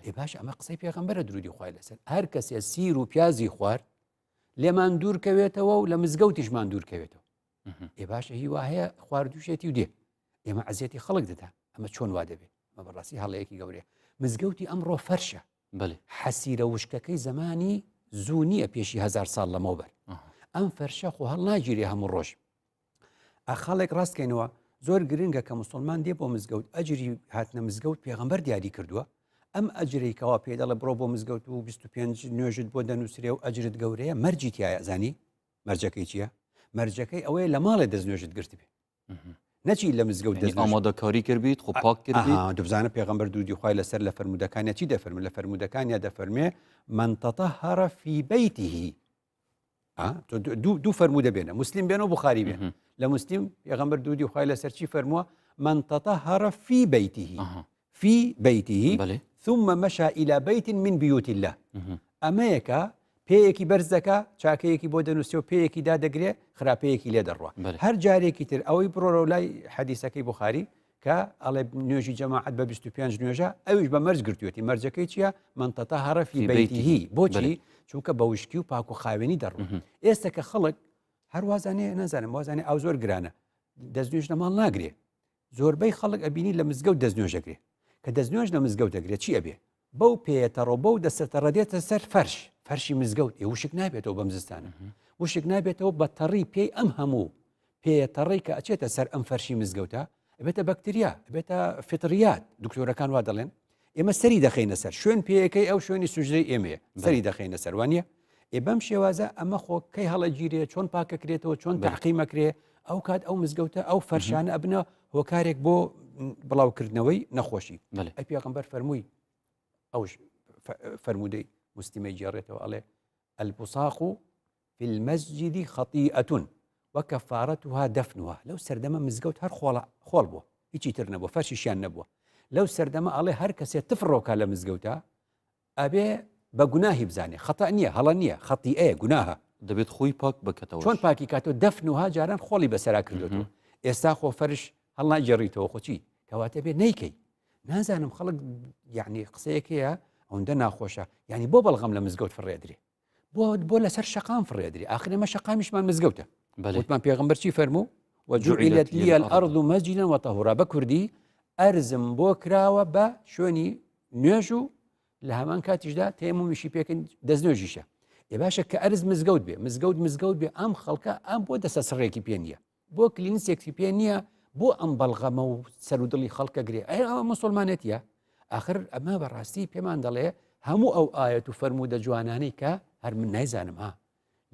ئێ باش ئەمە قسەی پێغەمبەرە درودی خوای لەسەر هەر کەسێ سیر و پیازی خوارد لێمان دوور کەوێتەوە و لە مزگەوتیشمان دوور کەوێتەوە ئێ باشە هیوا هەیە خواردوشێتی و دێ ئێمە عەزیەتی خەڵک دەدا ئەمە چۆن وا دەبێ ئەمە بەڕاستی هەڵەیەکی گەورەیە مزگەوتی ئەمڕۆ فەرشە بەێ حەسیرە وشکەکەی زەمانی زوو نییە پێشی هزار ساڵ لەمەوبەر ئەم فەرشە خۆ هەڵ ناگیرێ هەموو ڕۆژ ئەخاڵێک ڕاستکەینەوە زۆر گرنگە کە مسلمان دێ بۆ مزگەوت ئەجری هاتنە مزگەوت پێغەمبەر دیاری کردووە ئەم ئەجرەی کەوا پێ دەڵێ بڕۆ بۆ مزگەوت و 25 نوێژت بۆ دەنووسرێ و ئەجرت گەورەیە مەرجی تایە زانی مەرجەکەی چییە؟ مەرجەکەی ئەوەیە لە ماڵێ دەست نوێژت گرتبێ نەچی لە مزگەوت دەست ئامادەکاری کردبیت خۆ پاک کردبیت دەبزانە پێغەمبەر درودی خوای لەسەر لە فەرموودەکانیا چی دەفەرمو لە فەرموودەکانیا دەفەرمێ من تطهر فی بیته دوو فەرموودە بێنە مسلم بێن و بخاری بێن لە مسلم پێغەمبەر درودی خوای لەسەر چی فەرمووە من تطهر فی بیته فی بیته بەێ. ثم مشى الى بيت من بيوت الله ئەمەیەکە پێیەکی بەرز دەکا چاکەیەکی بۆ دەنووسێ و پێیەکی دادەگرێ خراپەیەکی لێ دەڕوا بەێ. هەر جارێکی تر ئەوەی بڕۆرەوە لای حەدیسەکەی بخاری کە ئەڵێ نوێژی جەماعەت بە 25 نوێژە ئەویش بە مەرج گرتوێتی مەرجەکەی چییە من تطهر فی فی بیته بیته. بۆچی بەێ. چونکە بە وشکی و پاک و خاوێنی دەڕوا ئێستا کە خەڵک هەر وازانێ نازانم وازانێ ئاو زۆر گرانە دەستنوێژ لە ماڵ ناگرێ زۆربەی خەڵک ئەبینی لە مزگەوت دەستنوێژ ئەگرێ کە دەستنوێژ لە مزگەوت ئەگرێ چی ئەبێ بەو پێیە تەڕۆ بەو دەستە تەڕە دێتە سەر فەرش فەرشی مزگەوت ئێ وشک نابێتەوە بەم زستانە وشک نابێتەوە بە تەڕی پێی ئەم هەموو پێیە تەڕی کە ئەچێتە سەر ئەم فەرشی مزگەوتە ئەبێتە بەکتریا ئەبێتە فطریات دکتۆرەکان وا دەڵێن. ئێمە سەری دەخەینە سەر شوێن پێیەکەی ئەو شوێنی سوجدەی ئێمەیە سەری دەخەینە سەر وانە ئێ بەم شێوازە ئەمە خۆ کەی هەڵەگیرێ چۆن پاکەکرێتەوە چۆن تەعقیمەکرێ ئەو کات ئەو مزگەوتە ئەو فەرشانە ئەبنە هۆکارێک بۆ بڵاوکردنەوەی نەخۆشی ئەی پێغەمبەر فەرمووی ئەو فەرموودەی مسلمەی گێڕێتەوە ئەڵێ البصاق في المسجد خطيئة وكفارتها دفنها لەو سەردەمە مزگەوت هەر خۆڵە خۆڵ بووە هیچی تر نەبووە فەرشیشیان نەبووە لەو سەردەمە ئەڵێ هەر کەسێ تفڕۆکە لە مزگەوتە ئەبێ بە گوناهی بزانێ خەتە نییە هەڵە نییە خەتیئەیە گوناهە. دەبێت خۆی پاک بکەتەوەش. چۆن پاکی کاتەوە دەفنوها جاران خۆڵی بەسەرا کردوەوە ئێستا خۆ فەرش هەڵناگێڕیتەوە خۆچی کەواتە بێ نیکەی نازانم خەڵک یعنی قسەیەکەیە ئەوەندە ناخۆشە یعنی بۆ بەڵغەم لە مزگەوت فڕێدرێ بۆ بۆ لەسەر شەقام فڕێدرێ ئاخر ئێمە شەقامیشمان مزگەوتە وتمان پێغەمبەر چی فەرموو وجعلت لي الأرض مسجدا وطهورا بە کوردی ئەرزم بۆ کراوە بە شوێنی نوێژ و لە هەمان کاتیشدا تەیەمومیشی پێکن دەستنوێژیشە ئێ باشە کە ئەرز مزگەوت بێ مزگەوت مزگەوت بێ ئەم خەڵکە ئەم بۆ دەسە سڕێکی پێ نییە بۆ کلینسێکی پێ نییە بۆ ئەم بەڵغەمە و سەر و دڵی خەڵکە گرێ ئەی ئەوە مسلمانێتیە ئاخر ئەمە بەڕاستی پێمان دەڵێ هەموو ئەو ئاەت و فەرموودە جوانانەی کە هەر من نایزانم ها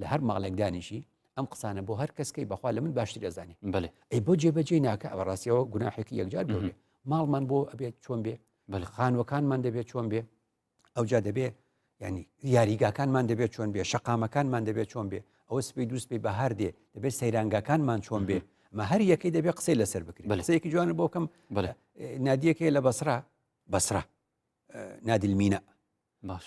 لە هەر ماڵێک دانیشی ئەم قسانە بۆ هەر کەسکەی بەخوا لە من باشتر ئەزانێ بەێ ئەی بۆ جێبەجێ ناکە ئەوە ڕاستیەوە گوناحێکی یەکجار گەورەیە ماڵمان بۆ ئەبێت چۆن بێ بەێ خانوەکانمان دەبێت چۆن بێ ئەوجا دەبێ ینی یاریگاکانمان دەبێت چۆن بێ شەقامەکانمان دەبێت چۆن بێ ئەوە سپی دووست پێی بەهار دێ دەبێت سەیرانگاکانمان چۆن بێ مە هەر یەکەی دەبێت قسەی لەسەر بکرێت قسەیەکی جوانە بۆ بکەم نادیەکەی لە بەسرا بەسرا نادلمینە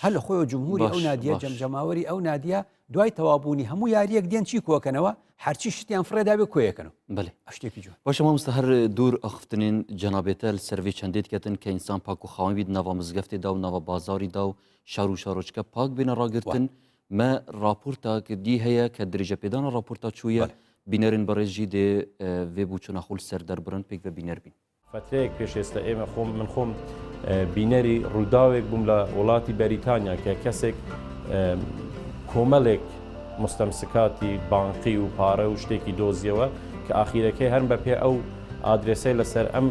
هەر لە خۆیەوە جمهوری ئەو نادیە جەم جەماوەری ئەو نادیە دوای تەوابوونی هەموو یاریەک دێن چی کۆکەنەوە هەرچی شتیان فڕێداوێ کۆیەکەنەوە بەێ شتێکی جوان باشە مامۆستا هەر دوور ئاخفتنین جەنابێتە لە سەرڤی چەندێت کەتن کە ئینسان پاک و خاوەن بیت ناوا مزگەفتێ دا و ناوا بازاری دا و شار و شارۆچکە پاک بێنە ڕاگرتن مە راپۆرتا دی هەیە کە درێژە پێدانە راپۆرتا چوویە بینەرن بەڕێزژی دێ وێ بوو چونە خول سەر دەربرن پێک بە بینەر بین. فەترەیەک پێش ئێستا ئێمە خۆم من خۆم بینەری ڕووداوێک بووم لە وڵاتی بەریتانیا کە کەسێک کۆمەلێک مستەمسکاتی بانقی و پارە و شتێکی دۆزیەوە کە ئاخیرەکەی هەرم بە پێ ئەو ئادرێسەی لەسەر ئەم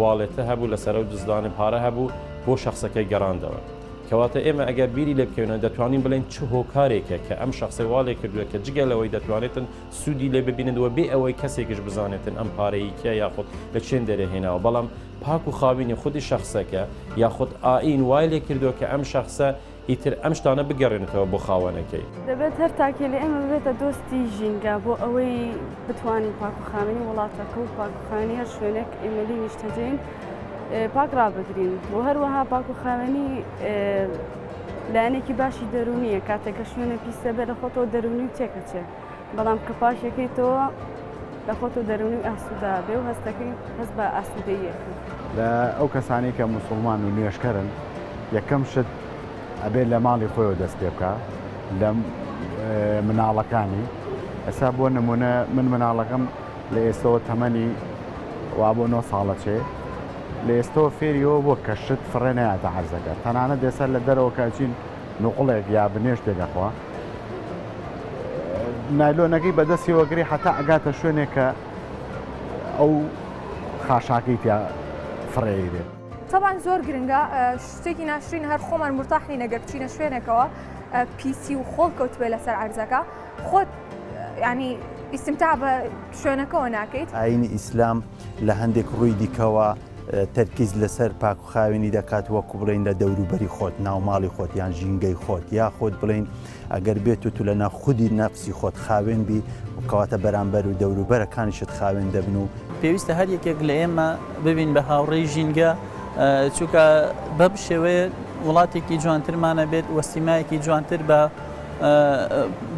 واڵێتە هەبوو لەسەر ئەو جزدانی پارە هەبوو بۆ شخصەکەی گەڕاندەوە. کەواتە ئێمە ئەگەر بیری لێ بکەینەوە دەتوانین بڵێن چ هۆکارێکە کە ئەم شخصی والێ کردووە کە جگە لەوەی دەتوانێتن سوودی لێ ببینن و بێ ئەوەی کەسێکیش بزانێتن ئەم پارەی کێ یاخود لە چێن دەرێ هێناوە بەڵام پاک و خاوینی خودی شەخسەکە یاخود ئائین وای لێ کردووە کە ئەم شەخسە ئیتر ئەم شتانە بگەڕێنێتەوە بۆ خاوەنەکەی. دەبێت هەر تاکێ لە ئێمە ببێتە دۆستی ژینگە بۆ ئەوەی بتوانین پاک و خاوێنی وڵاتەکە و پاک و خاوێنی هەر شوێنێک ئێمە لێی نیشتەجێین پاک ڕابگرین و هەروەها پاک و خاوێنی لایەنێکی باشی دەروونیە کاتێک کە شوێنە پیسە بێ لە خۆتەوە دەروونی و تێکەچێ بەڵام کە پاکەکەیتەوە لە خۆتەوە دەروونی و ئاسوودە بێ و هەستەکەی هەست بە ئاسوودەییەکەی. لە ئەو کەسانەی کە موسوڵمان و نوێژکەرن یەکەم شت ئەبێت لە ماڵی خۆیەوە دەست پێ بکا لە مناڵەکانی ئێستا بۆ نمونە من مناڵەکەم لە ئێستەوە تەمەنی وا بۆ نۆ ساڵە چێ لە ئێستەوە فێریەوە بووە کە شت فڕێ نەیاتە عەرزەکە تەنانەت ئێستا لە دەرەوە کە ئەچین نوقڵێک یا بنێشتێک ئەخوا نایلۆنەکەی بەدەستیەوە گرێ هەتا ئەگاتە شوێنێک کە ئەو خاشاکەی تیا فڕێیرێ. تەبعەن زۆر گرنگە شتێکی ناشرین هەر خۆمان مرتاح نین ئەگەر بچینە شوێنێکەوە پیسی و خۆڵ کەوتبێ لەسەر عەرزەکە خۆت ینی ئیسمتا بە شوێنەکەەوە ناکەیت. ئایینی ئیسلام لە هەندێک ڕووی دیکەوە تەرکیز لەسەر پاک و خاوێنی دەکات وەکو بڵێین لە دەوروبەری خۆت ناو ماڵی خۆت یان ژینگەی خۆت یاخود بڵێین ئەگەر بێت و تو لە ناو خودی نەفسی خۆت خاوێن بی کەواتە بەرامبەر و دەوروبەرەکانیشت خاوێن دەبن و پێویستە هەر یەکێک لە ئێمە ببین بە هاوڕێی ژینگە چونکە بەم شێوەیە وڵاتێکی جوانترمان ئەبێت و سیمایەکی جوانتر بە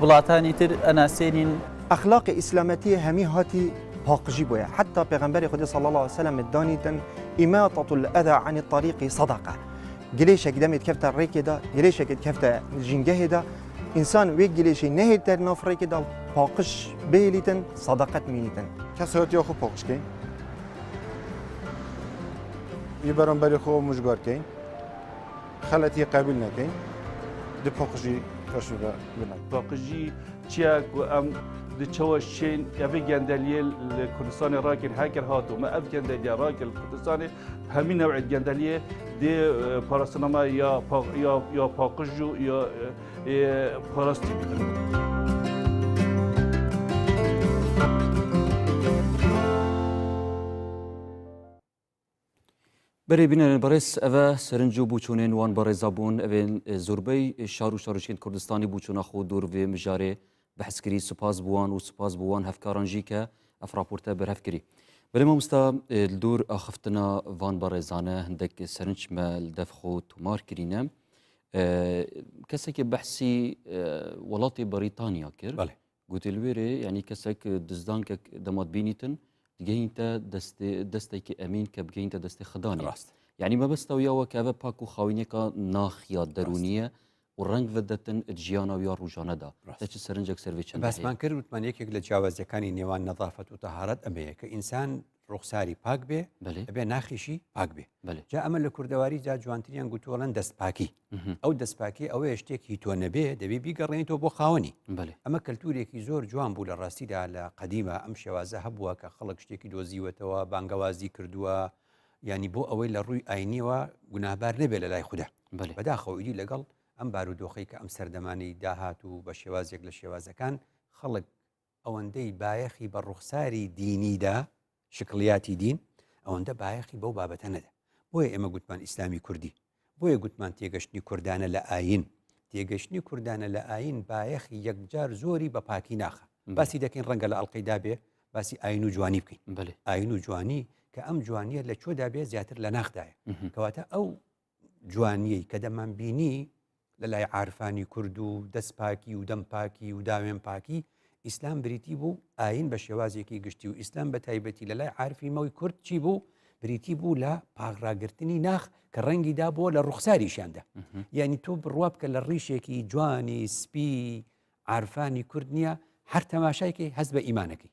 وڵاتانی تر ئەناسێنین. ئەخلاقی ئیسلامەتی هەمی هاتی پاقژی بۆیە حتا پێغەمبەری خودی صلی الله علیه وسلم دانیتن إماطة الأذى عن الطريق صدقة گلێشێک دەمێت کەفتە ڕێکێدا گلێشێکت کەفتە ژینگەهێدا ئینسان وێک گلێشی نەهێت دەر ناف ڕێکێدا پاقش بهێلیتن سەدەقەت مینیتن. کەسایەتی خۆ پاقش کەین ی بەرامبەری خۆ مژگار کەین خەلەتی قبیل نەکەین دی پاقژی کەشی بە بنەک. پاقژی چیە کو ئەم. Di çawa şên evê gendeliyê li Kurdistanê rakir heker hat û me ev gendeliye rakir li Kurdistanê hemî newê gendeliyê dê parastina me ya ya ya paqij û ya parastî bidin. Berê bînerên berêz ev e serinc û bûçûnên wan berêza bûn evên zorbey şar û şaroçkên Kurdistanî bûçûna xwe dûr vê mijarê behs kirî sipas bi wan û sipas bi wan hevkaran jî ke ev raporte berhev kirî. Belê mamosta li dûr axiftina van berêzane hindek serinc me li dev xwe tomar kirîne. Kesekê behsî welatê Brîtanya kir. Gotê li wê rê yanî kesek dizdankek dema dibînîtin digehîn te destê destekî emîn ke bigehîn te destê xidanê. Rast. Yanî mebesta wî ya weke ev e pak û xawîneka naxiya derûnî ye û reng vedetin di jiyana wî ya rojane de. Rast. Te çi serincek ser vê çendê heye? Basman kir وتمان یەکێک لە جیاوازیەکانی نێوان نەزافەت و تەهارەت ئەمەیە کە ئینسان ڕوخساری پاک بێ بەلێ. ئەبێ ناخیشی پاک بێ. بەلێ. جا ئەمە لە کوردەواری جا جوانتریان گوتووەڵێن دەستپاکی. ئەو دەستپاکی ئەوەیە شتێک هی تۆ نەبێ دەبێ بیگەڕێنیتەوە بۆ خاوەنی. بەلێ. ئەمە کەلتورێکی زۆر جوان بوو لە ڕاستیدا لە قەدیما ئەم شێوازە هەبووە کە خەڵک شتێکی دۆزیوەتەوە بانگەوازی کردووە یانی بۆ ئەوەی لە ڕووی ئاینیەوە گوناهبار نەبێ لە لای خودا. بەلێ. بەداخەوە ئیدی لەگەڵ ئەم بارودۆخەی کە ئەم سەردەمانەی داهات و بە شێوازێک لە شێوازەکان خەڵک ئەوەندەی بایەخی بە ڕوخساری دینی دا، شکڵیاتی دین، ئەوەندە بایەخی بەو بابەتە نەدا. بۆیە ئێمە گوتمان ئیسلامی کوردی. بۆیە گوتمان تێگەشتنی کوردانە لە ئایین. تێگەشتنی کوردانە لە ئایین بایەخی یەکجار زۆری بە پاکی ناخە. باسی دەکەین ڕەنگە لە ئەڵقەی دابێ باسی ئایین و جوانی بکەین. ئایین و جوانی کە ئەم جوانییە لە کوێدا بێ زیاتر لە ناخدایە. کەواتە ئەو جوانیەی کە دەمانبینی لە لای عارفانی کورد و دەست پاکی و دەم پاکی و داوێن پاکی ئیسلام بریتی بوو ئاین بە شێوازێکی گشتی و ئیسلام بە تایبەتی لە لای عارفی مەوی کورد چی بوو بریتی بوو لە پاکڕاگرتنی ناخ کە ڕەنگی دابووە لە ڕوخساریشیاندا یعنی تۆ بڕوا بکە لە ڕیشێکی جوانی سپی عارفانی کورد نییە هەر تەماشایکەی هەست بە ئیمانەکەی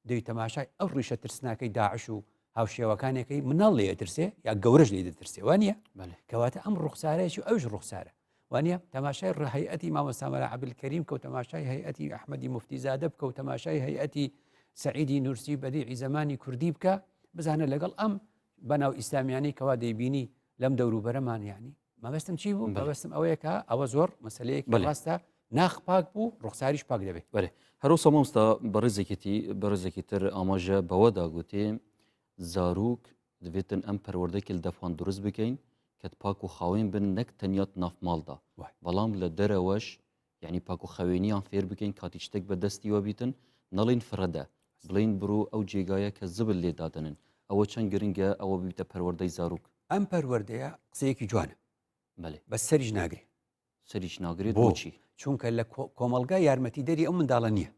دەی تەماشای ئەو ڕیشە ترسناکەی داعش و هاوشێوەکانێکەی مناڵ لێ ئەترسێ یا گەورەش لێ دەترسێ وانە کەواتە ئەم ڕوخسارەیەکی ئەوش ڕوخسارە وانە تەماشای ڕهیئەتی مامۆستا مەلا عەبدولکەریم کە و تەماشای هەیئەتی ئەحمەدی موفتیزادە بکە و تەماشای هەیئەتی سەعیدی نورسی بەدیعی زەمانی کوردی بکە بزانە لەگەڵ ئەم بەناو ئیسلامیانەی کەوا دەیبینی لەم دەوروبەرەمان یعنی مەبەستم چی بوو مەبەستم ئەوەیە کە ئەوە زۆر مەسلەیەکی ڕاستە ناخ پاک بوو ڕوخساریش پاک دەبێت بەێ هەروسا مامۆستا بەڕێزێکێتی بەڕێزێکی تر ئاماژە بەوەدا گوتێ زاروک دەبێتن ئەم پەروەردەکی لە دەفان دروست بکەین کە پاک و خاوێن بن نەک تەنیات ناف ماڵدا بەڵام لە دەرەوەش یعنی پاک و خاوێنیان فێر بکەین کاتی شتێک بە دەستیوە بیتن نەڵین فرەدە بڵین بڕۆ ئەو جێگایە کە زبل لێ دادەنن ئەوە چەند گرنگە ئەوە ببیتە پەروەردەی زاروک. ئەم پەروەردەیە قسەیەکی جوانە بەلێ. بەس سەریش ناگرێ. سەریش ناگرێت بۆ؟ بۆچی؟ چونکە لە کۆمەڵگا یارمەتیدەری ئەو منداڵە نییە.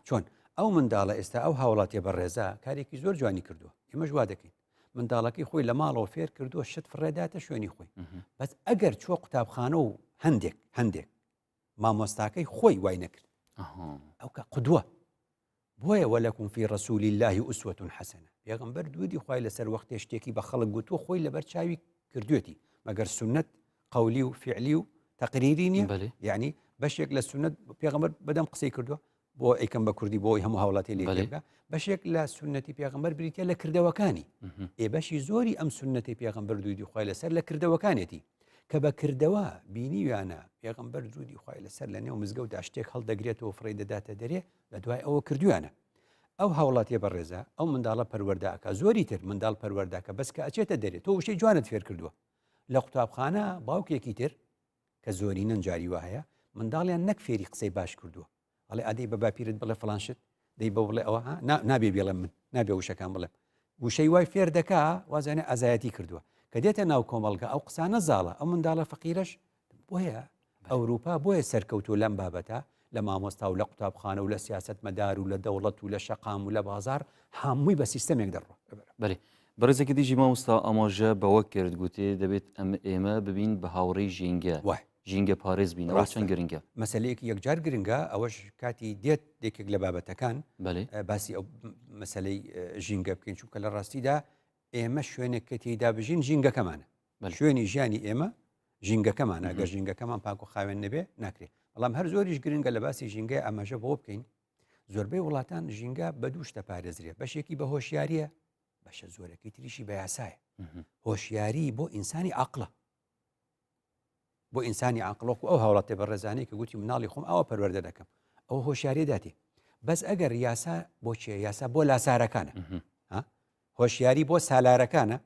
چۆن؟ ئەو منداڵە ئێستا ئەو هاوڵاتیە بەڕێزە کارێکی زۆر جوانی کردووە ئێمەش وا دەکەین منداڵەکەی خۆی لە ماڵەوە فێر کردووە شت فڕێداتە شوێنی خۆی بەس ئەگەر چوە قوتابخانە و هەندێک هەندێک مامۆستاکەی خۆی وای نەکرد ئەو کە قدوە بۆیە ولکم فی رسول اللە اسوە حسنە پێغەمبەر دوودی خوای لەسەر وەختێ شتێکی بە خەڵک گوتووە خۆی لەبەر چاوی کردوێتی مەگەر سوننەت قەولی و فعلی و تەقریری نییە یعنی بەشێک لە سوننەت پێغەمبەر بەدەم قسەی کردووە بۆ ئەیکەم بە کوردی بۆی هەموو هاوڵاتی لێ بکە بەشێک لە سوننەتی پێغەمبەر بریتە لە کردەوەکانی ئێ بەشی زۆری ئەم سوننەتی پێغەمبەر دوودی خوای لەسەر لە کردەوەکانێتی کە بە کردەوە بینیویانە پێغەمبەر درودی خوای لەسەر لە نێو مزگەوتدا شتێک هەڵدەگرێتەوە فڕێی دەداتە دەرێ لە دوای ئەوە کردویانە ئەو هاوڵاتیە بەڕێزە ئەو منداڵە پەروەردە ئەکا زۆری تر منداڵ پەروەردەکە بەس کە ئەچێتە دەرێ تۆ وشەی جوانت فێر کردووە لە قوتابخانە باوکێکی تر کە زۆرینەن جاری وا هەیە منداڵیان نەک فێری قسەی باش کردووە ئەڵێ ئادەی بە باپیرت بڵێ فڵان شت دەی بە بڵێ ئەوە نابێ بێڵێم من نابێ وشەکان بڵێم وشەی وای فێر دەکا وازانێ ئازایەتی کردووە کە دێتە ناو کۆمەڵگە ئەو قسانە زاڵە ئەو منداڵە فەقیرەش بۆیە ئەوروپا بۆیە سەرکەوتو لەم بابەتە لە مامۆستا و لە قوتابخانە و لە سیاست مەدار و لە دەوڵەت و لە شەقام و لە بازار هەمووی بە سیستەمێک دەڕۆ بەێ بەڕێزێکی دیژی مامۆستا ئاماژە بەوە کرد گوتێ دەبێت ئەم ئێمە ببین بە هاوڕێی ژینگە وای ژینگە پارێز بین ئەوە چەند گرنگە؟ مەسەلەیەکی یەکجار گرنگە ئەوەش کاتی دێت یەکێک لە بابەتەکان باسی ئەو مەسەلەی ژینگە بکەین چونکە لە ڕاستیدا ئێمە شوێنێک کە تێیدا بژین ژینگەکەمانە شوێنی ژیانی ئێمە ژینگەکەمانە ئەگەر ژینگەکەمان پاک و خاوێن نەبێ ناکرێت بەڵام هەر زۆریش گرنگە لە باسی ژینگەی ئاماژە بۆ بکەین. زۆربەی وڵاتان ژینگە بە دوو شتە پارێزرێ بەشێکی بە هۆشیاریە بەشە زۆرەکەی تریشی بە یاسایە هۆشیاری بۆ ئینسانی عقلە بۆ ئینسانی عقلۆک و ئەو هاوڵاتێ بە ڕێزانەی کە گوتی مناڵی خۆم ئەوە پەروەردە دەکەم ئەو هۆشیاری داتێ بەس ئەگەر یاسا بۆ چێ یاسا بۆ لاسارەکانە هۆشیاری بۆ سالارەکانە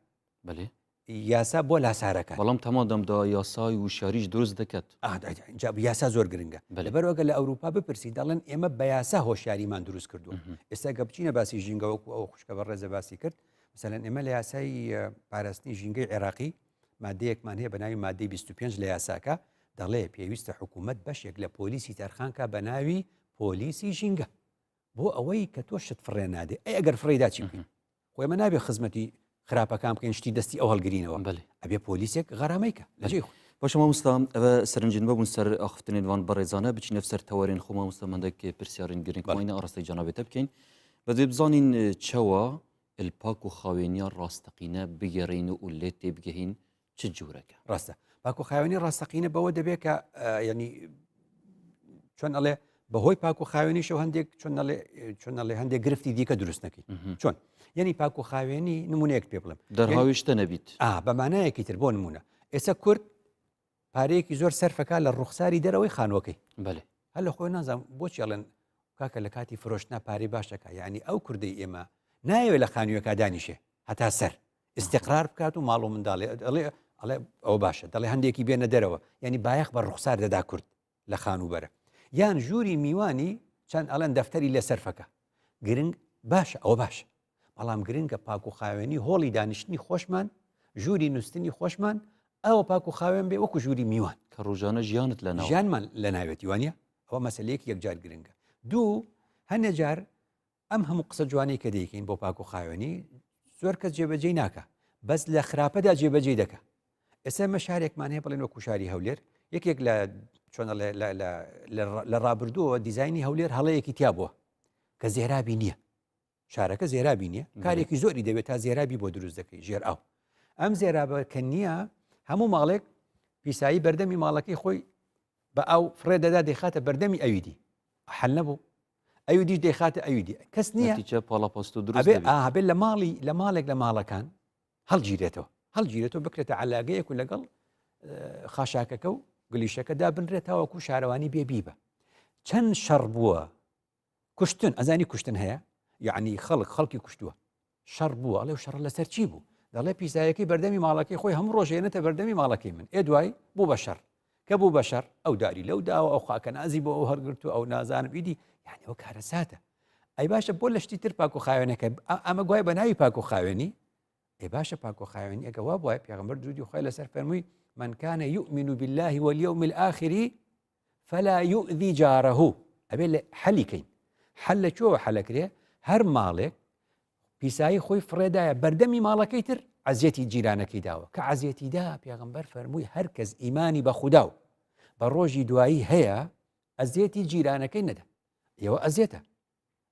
بەێ یاسا بۆ لاسارەکان. بەڵام تەما دەمدا یاسای وشیاریش دروست دەکات. جا یاسا زۆر گرنگە لەبەرئەوە لە ئەوروپا بپرسی دەڵێن ئێمە بە یاسا هۆشیاریمان دروست کردووە ئێستا گە بچینە باسی ژینگە وەکو ئەو خوشکە بە ڕێزە باسی کرد مثلەن ئێمە لە یاسای پاراستنی ژینگەی عێراقی مادەیەکمان هەیە بە ناوی مادەی 25 لە یاساکە دەڵێ پێویستە حکوومەت بەشێک لە پۆلیسی تەرخانکە بە ناوی پۆلیسی ژینگە بۆ ئەوەی کە تۆ شت فڕێ نادێ ئەی ئەگەر فڕێدا چی بکەین خۆ ئێمە نابێ خزمەتی خراپەکان بکەین شتی دەستی ئەو هەڵگرینەوە بەێ ئەبێ پۆلیسێک غەرامەیکە لەجێی خۆی باشە مامۆستا ئەوە سەرنجن ببوون سەر ئاخفتنێن وان بەڕێزانە بچینە سەر تەوەرێن خۆ مامۆستا مندێک پرسیارین گرنگ ماینە ئاڕاستەی جەنابێتە بکەین بەدێ بزانین چەوە الپاک و خاوێنیە ڕاستەقینە بگەڕین و لێت تێبگەهین چ جورەکە؟ ڕاستە پاک و خاوێنی ڕاستەقینە بەوە دەبێت کە ینی چۆن ئەڵێ بەهۆی پاک و خاوێنیشەوە هەندێک چۆن ئەڵێ چۆن ئەڵێ هەندێک گرفتی دیکە دروست نەکەین چۆن یعنی پاک و خاوێنی نمونەیەک پێ بڵێم دەرهاویشتە نەبیت ئا بە مانایەکی تر بۆ نمونە ئێستا کورد پارەیەکی زۆر سەرفەکە لە ڕوخساری دەرەوەی خانووەکەی بەێ هەر لە خۆی نازانم بۆچی ئەڵێن کاکە لە کاتی فرۆشتنا پارەی باشەکە یعنی ئەو کوردەی ئێمە نایەوێت لە خانوویەکە دانیشێ هەتا سەر ئیستیقرار بکات و ماڵ و منداڵێ ئەڵێ ئەڵێ ئەوە باشە دەڵێ هەندێکی بێنە دەرەوە یعنی بایەخ بە ڕوخسار دەدا کورد لە خانووبەرە یان ژووری میوانی چەند ئەڵێن دەفتەری لێ سەرفەکە گرنگ باشە ئەوە باشە بەڵام گرنگە پاک و خاوێنی هۆڵی دانیشتنی خۆشمان ژووری نووسنی خۆشمان ئەوە پاک و خاوێن بێ وەکو ژووری میوان کە ڕۆژانە ژیانت لە ژیانمان لە ناوێتی وانە ئەوە مەسلەیەکی یەکجار گرنگە دوو هەنێ جار ئەم هەموو قسە جوانەی کە دەیکەین بۆ پاک و خاوێنی زۆر کەس جێبەجێی ناکا بەس لە خراپەدا جێبەجێی دەکا ئێستا ئمە شارێکمان هەیە بڵێن وەکو شاری هەولێر یەکێک لە چۆن لە ڕابردووەوە دیزایانی هەولێر هەڵەیەکی تیا بووە کە زێرابی نییە شارەکە زێرابی نییە کارێکی زۆری دەوێت تا زێرابی بۆ دروست دەکەی ژێر ئاو ئەم زێرابە کە نییە هەموو ماڵێک پیسایی بەردەمی ماڵەکەی خۆی بە ئاو فڕێ دەدا دەیخاتە بەردەمی ئەوی دی حل نەبوو ئەوی دیش دەیخاتە ئەوی دی کەس نییە نەتیجە پاڵاپەستۆ دروست ئەبێ دەبێت. ئا بێت لە ماڵی لە ماڵێک لە ماڵەکان هەڵگیرێتەوە هەڵگیرێتەوە بکرێتە عەلاگەیەک و لەگەڵ اه، خاشاکەکە و گلیشەکە دابنرێت تاوەکو شارەوانی بێ بیبە چەند شەڕ بووە کوشتن ئەزانی کوشتن هەیە یعنی خەڵک خەڵکی کوشتووە شەڕ بووە ئەڵێ و شەڕە لەسەر چی بوو دەڵێ پیسایەکەی بەردەمی ماڵەکەی خۆی هەموو ڕۆژێنێتە بەردەمی ماڵەکەی من ئێ دوای بوو بە شەڕ کە بوو بە شەڕ ئەو داری لەو داوە ئەو خاکە نازی بۆ ئەو هەرگرت و ئەو نازانم ئیدی یعنی ئەو کارەساتە ئەی باشە بۆ لە شتی تر پاک و خاوێنەکە ئەمە گوای بە ناوی پاک و خاوێنی ئێ باشە پاک و خاوێنی ئەگە وا بووە پێغەمبەر درودی خوای لەسەر فەرمووی من كان يؤمن بالله واليوم الآخر فلا يؤذي جاره ئەبێ لە حەلی کەین حەل لە کوێوە حەلەکرێ هەر ماڵێک پیسایی خۆی فڕێدایە بەردەمی ماڵەکەی تر عەزیەتی جیرانەکەی داوە کە عەزیەتی دا پێغەمبەر فەرمووی هەر کەس ئیمانی بە خودا و بە ڕۆژی دوایی هەیە ئەزیەتی جیرانەکەی نەدا ئێوە ئەزیەتە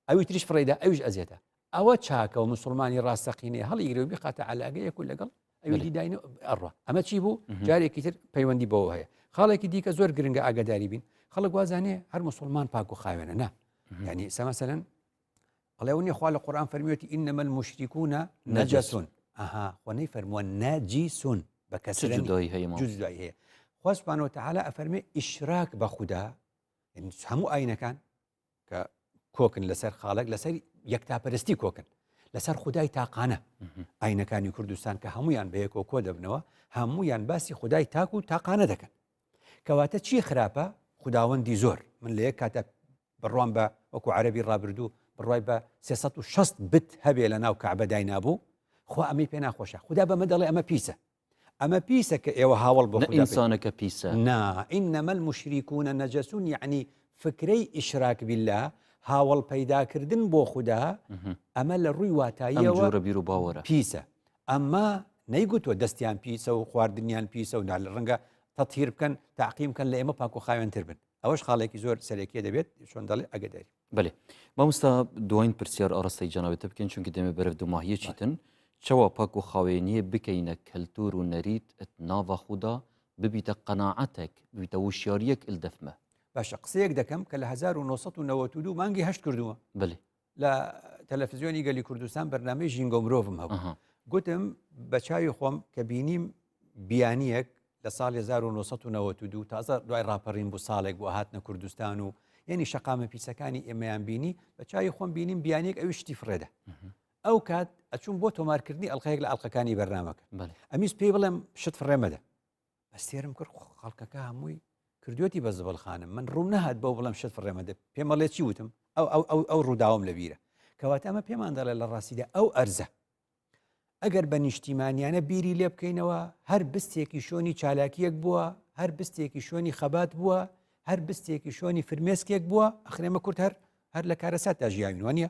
ئەوی تریش فڕێدا ئەویش ئەزیەتە ئەوە چاکە و مسلمانی ڕاستەقینەیە هەڵیگرێ و بیخاتە عەلاگەیەک و لەگەڵ ئەوی دی داین ئەڕوا ئەمە چی بوو جارێکی تر پەیوەندی بەوە هەیە خاڵێکی دیکە زۆر گرنگە ئاگاداری بین خەڵک وازانێ هەر مسلمان پاک و خاوێنە نا یعنی سەمەسەلەن ئەڵێ ئەو نیە خوا لە قورئان فەرمیوێتی انما المشرکون نجس ئەها خۆ نەیفەرمووە نەجیسون بە کەسرە چ جودایی هەیە مامۆستا؟ جودایی هەیە خوا سبحانه وتعالی ئەفەرمێ ئیشراک بە خودا یعنی هەموو ئاینەکان کە کۆکن لەسەر خاڵێک لەسەر یەکتاپەرستی کۆکن لەسەر خودای تاقانە ئاینەکانی کوردستان کە هەمویان بەیەکەوە کۆ دەبنەوە هەمویان باسی خودای تاک و تاقانە دەکەن کەواتە چی خراپە خوداوەندی زۆر من لە یەک کاتە بڕوام بە وەکو عەرەبی ڕابردوو بڕوای بە 360 بت هەبێ لە ناو کەعبە داینابوو خوا ئەمەی پێ ناخۆشە خودا بەمە دەڵێ ئەمە پیسە ئەمە پیسە کە ئێوە هاوڵ بۆ نە ئینسانەکە پیسە نا إنما المشركون نجس یعنی فکرەی ئیشراک بالله هاوڵ پەیداکردن بۆ خودا ئەمە لە ڕووی واتاییەوە جۆرە بیر و باوەرە پیسە ئەمە نەیگوتووە دەستیان پیسە و خواردنیان پیسە و نا لە ڕەنگە تەتهیر بکەن تاقیم بکەن لە ئێمە پاک و خاوێنتر بن ئەوەش خاڵێکی زۆر سەرەکیە دەبێت چۆن دەڵێ ئەگەداری. بەێ مامۆستا دوایین پرسیار ئاراستەی جەنابتە بکەین چونکی دەمێ بەرەو دوماهیە چیتن چەوا پاک و خاوێنیە بکەینە کەلتور و نەریت ئت ناڤا خودا ببیتە قەناعەتێک ببیتە وشیاریەک ئل دەفمە. باشە قسەیەک دەکەم کە لە 1992 مانگی هەشت کردووە بەلی لە تەلەفزیۆنی گەلی کوردستان بەرنامەی ژینگە و مرۆڤم هەبوو گوتم بە چاوی خۆم کە بینیم بیانیەک لە ساڵی 1992 تازە دوای ڕاپەڕین بوو ساڵێک بۆ هاتنە کوردستان و یعنی شەقامە پیسەکانی ئێمەیان بینی بە چاوی خۆم بینیم بیانێک ئەوی شتی فڕێدا ئەو کات ئەچوم بۆ تۆمارکردنی ئەڵلقەیەک لە ئەڵلقەکانی بەرنامەکە ئەمیز پێی بڵێم شت فڕێمەدە بەستێرم کرد خەڵکەکە هەمووی کردوێتی بە زبڵخانم من ڕووم نەهات بەو بڵێم شت فڕێمەدە پێمەڵێ چی وتم ئەو ئەو ئەو ئەو ڕووداوم لەبیرە کەواتە ئەمە پێمان دەڵێ لە ڕاستیدا ئەو ئەرزە ئەگەر بە نیشتیمانیانە بیری لێ بکەینەوە هەر بستێکی شۆنی چالاکیەک بووە هەر بستێکی شۆنی خەبات بووە هەر بستێکی شۆنی فرمێسکێک بووە ئەخرێمە کورد هەر هەر لە کارەساتدا ژیاوین وانە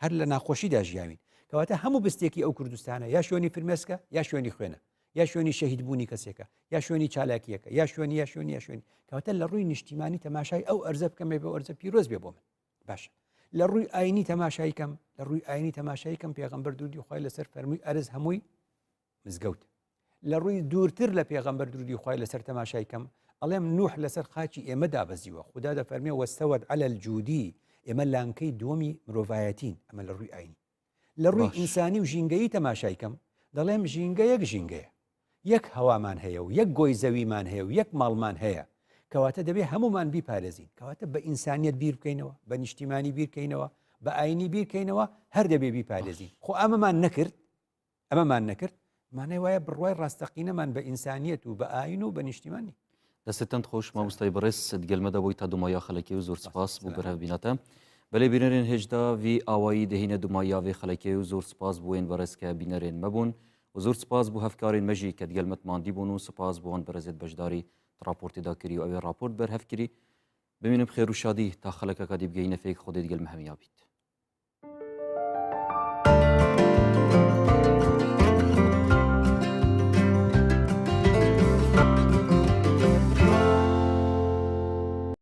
هەر لە ناخۆشیدا ژیاوین کەواتە هەموو بستێکی ئەو کوردستانە یا شوێنی فرمێسکە یا شوێنی خوێنە یا شوێنی شەهیدبوونی کەسێکە یا شوێنی چالاکیەکە یا شوێنی یا شوێنی یا شوێنی کەواتە لە ڕووی نیشتیمانی تەماشای ئەو ئەرزە بکەمێ بۆ ئەرزە پیرۆز بێ بۆ من باشە لە ڕووی ئاینی تەماشای کەم لە ڕووی ئاینی تەماشای کەم پێغەمبەر درودی خوای لەسەر فەرمووی ئەرز هەمووی مزگەوت لە ڕووی دوورتر لە پێغەمبەر درودی خوای لەسەر تەماشای کەم ئەڵێم نوح لەسەر خاچی ئێمە دابەزیوە خودا دەفەرمێ واستوت علی الجودی ئێمە لانکەی دووەمی مرۆڤایەتین ئەمە لە ڕووی ئاینی لە ڕووی ئینسانی و ژینگەیی تەماشای کەم دەڵێم ژینگە یەک ژینگەیە یەک هەوامان هەیە و یەک گۆی زەویمان هەیە و یەک ماڵمان هەیە کەواتە دەبێ هەمومان بیپارێزین کەواتە بە ئینسانیت بیر بکەینەوە بە نیشتیمانی بیرکەینەوە بە ئاینی بیرکەینەوە هەر دەبێ بیپارێزین خۆ ئەمەمان نەکرد ئەمەمان نەکرد مانای وایە بڕوای ڕاستەقینەمان بە ئینسانیەت و بە ئاین و بە نیشتیمان نی. دەستتان خۆش مامۆستای بەڕێز دگەل مەدا بۆی تا دومایا خەلەکێ و زۆر سپاس بۆ بەرهەڤ بیناتە بەلێ بینەرێن هێجدا ڤی ئاوایی دهینە دومایا ڤێ خەلەکێ و زۆر سپاس بۆ ێن بەڕێز کە بینەرێن مەبوون و زۆر سپاس بۆ هەڤکارێن مەژی کە دگەل مەت ماندی بوون و سپاس بۆ وان بەڕێزێت بەشداری ڕاپۆرتێ دا کری و ئەوێ ڕاپۆرت بەرهەڤ کری بمینم خێر و شادی تا خەلەکەکە دی بگەینە فێک خودێ دگەل مە هەمیا بیت.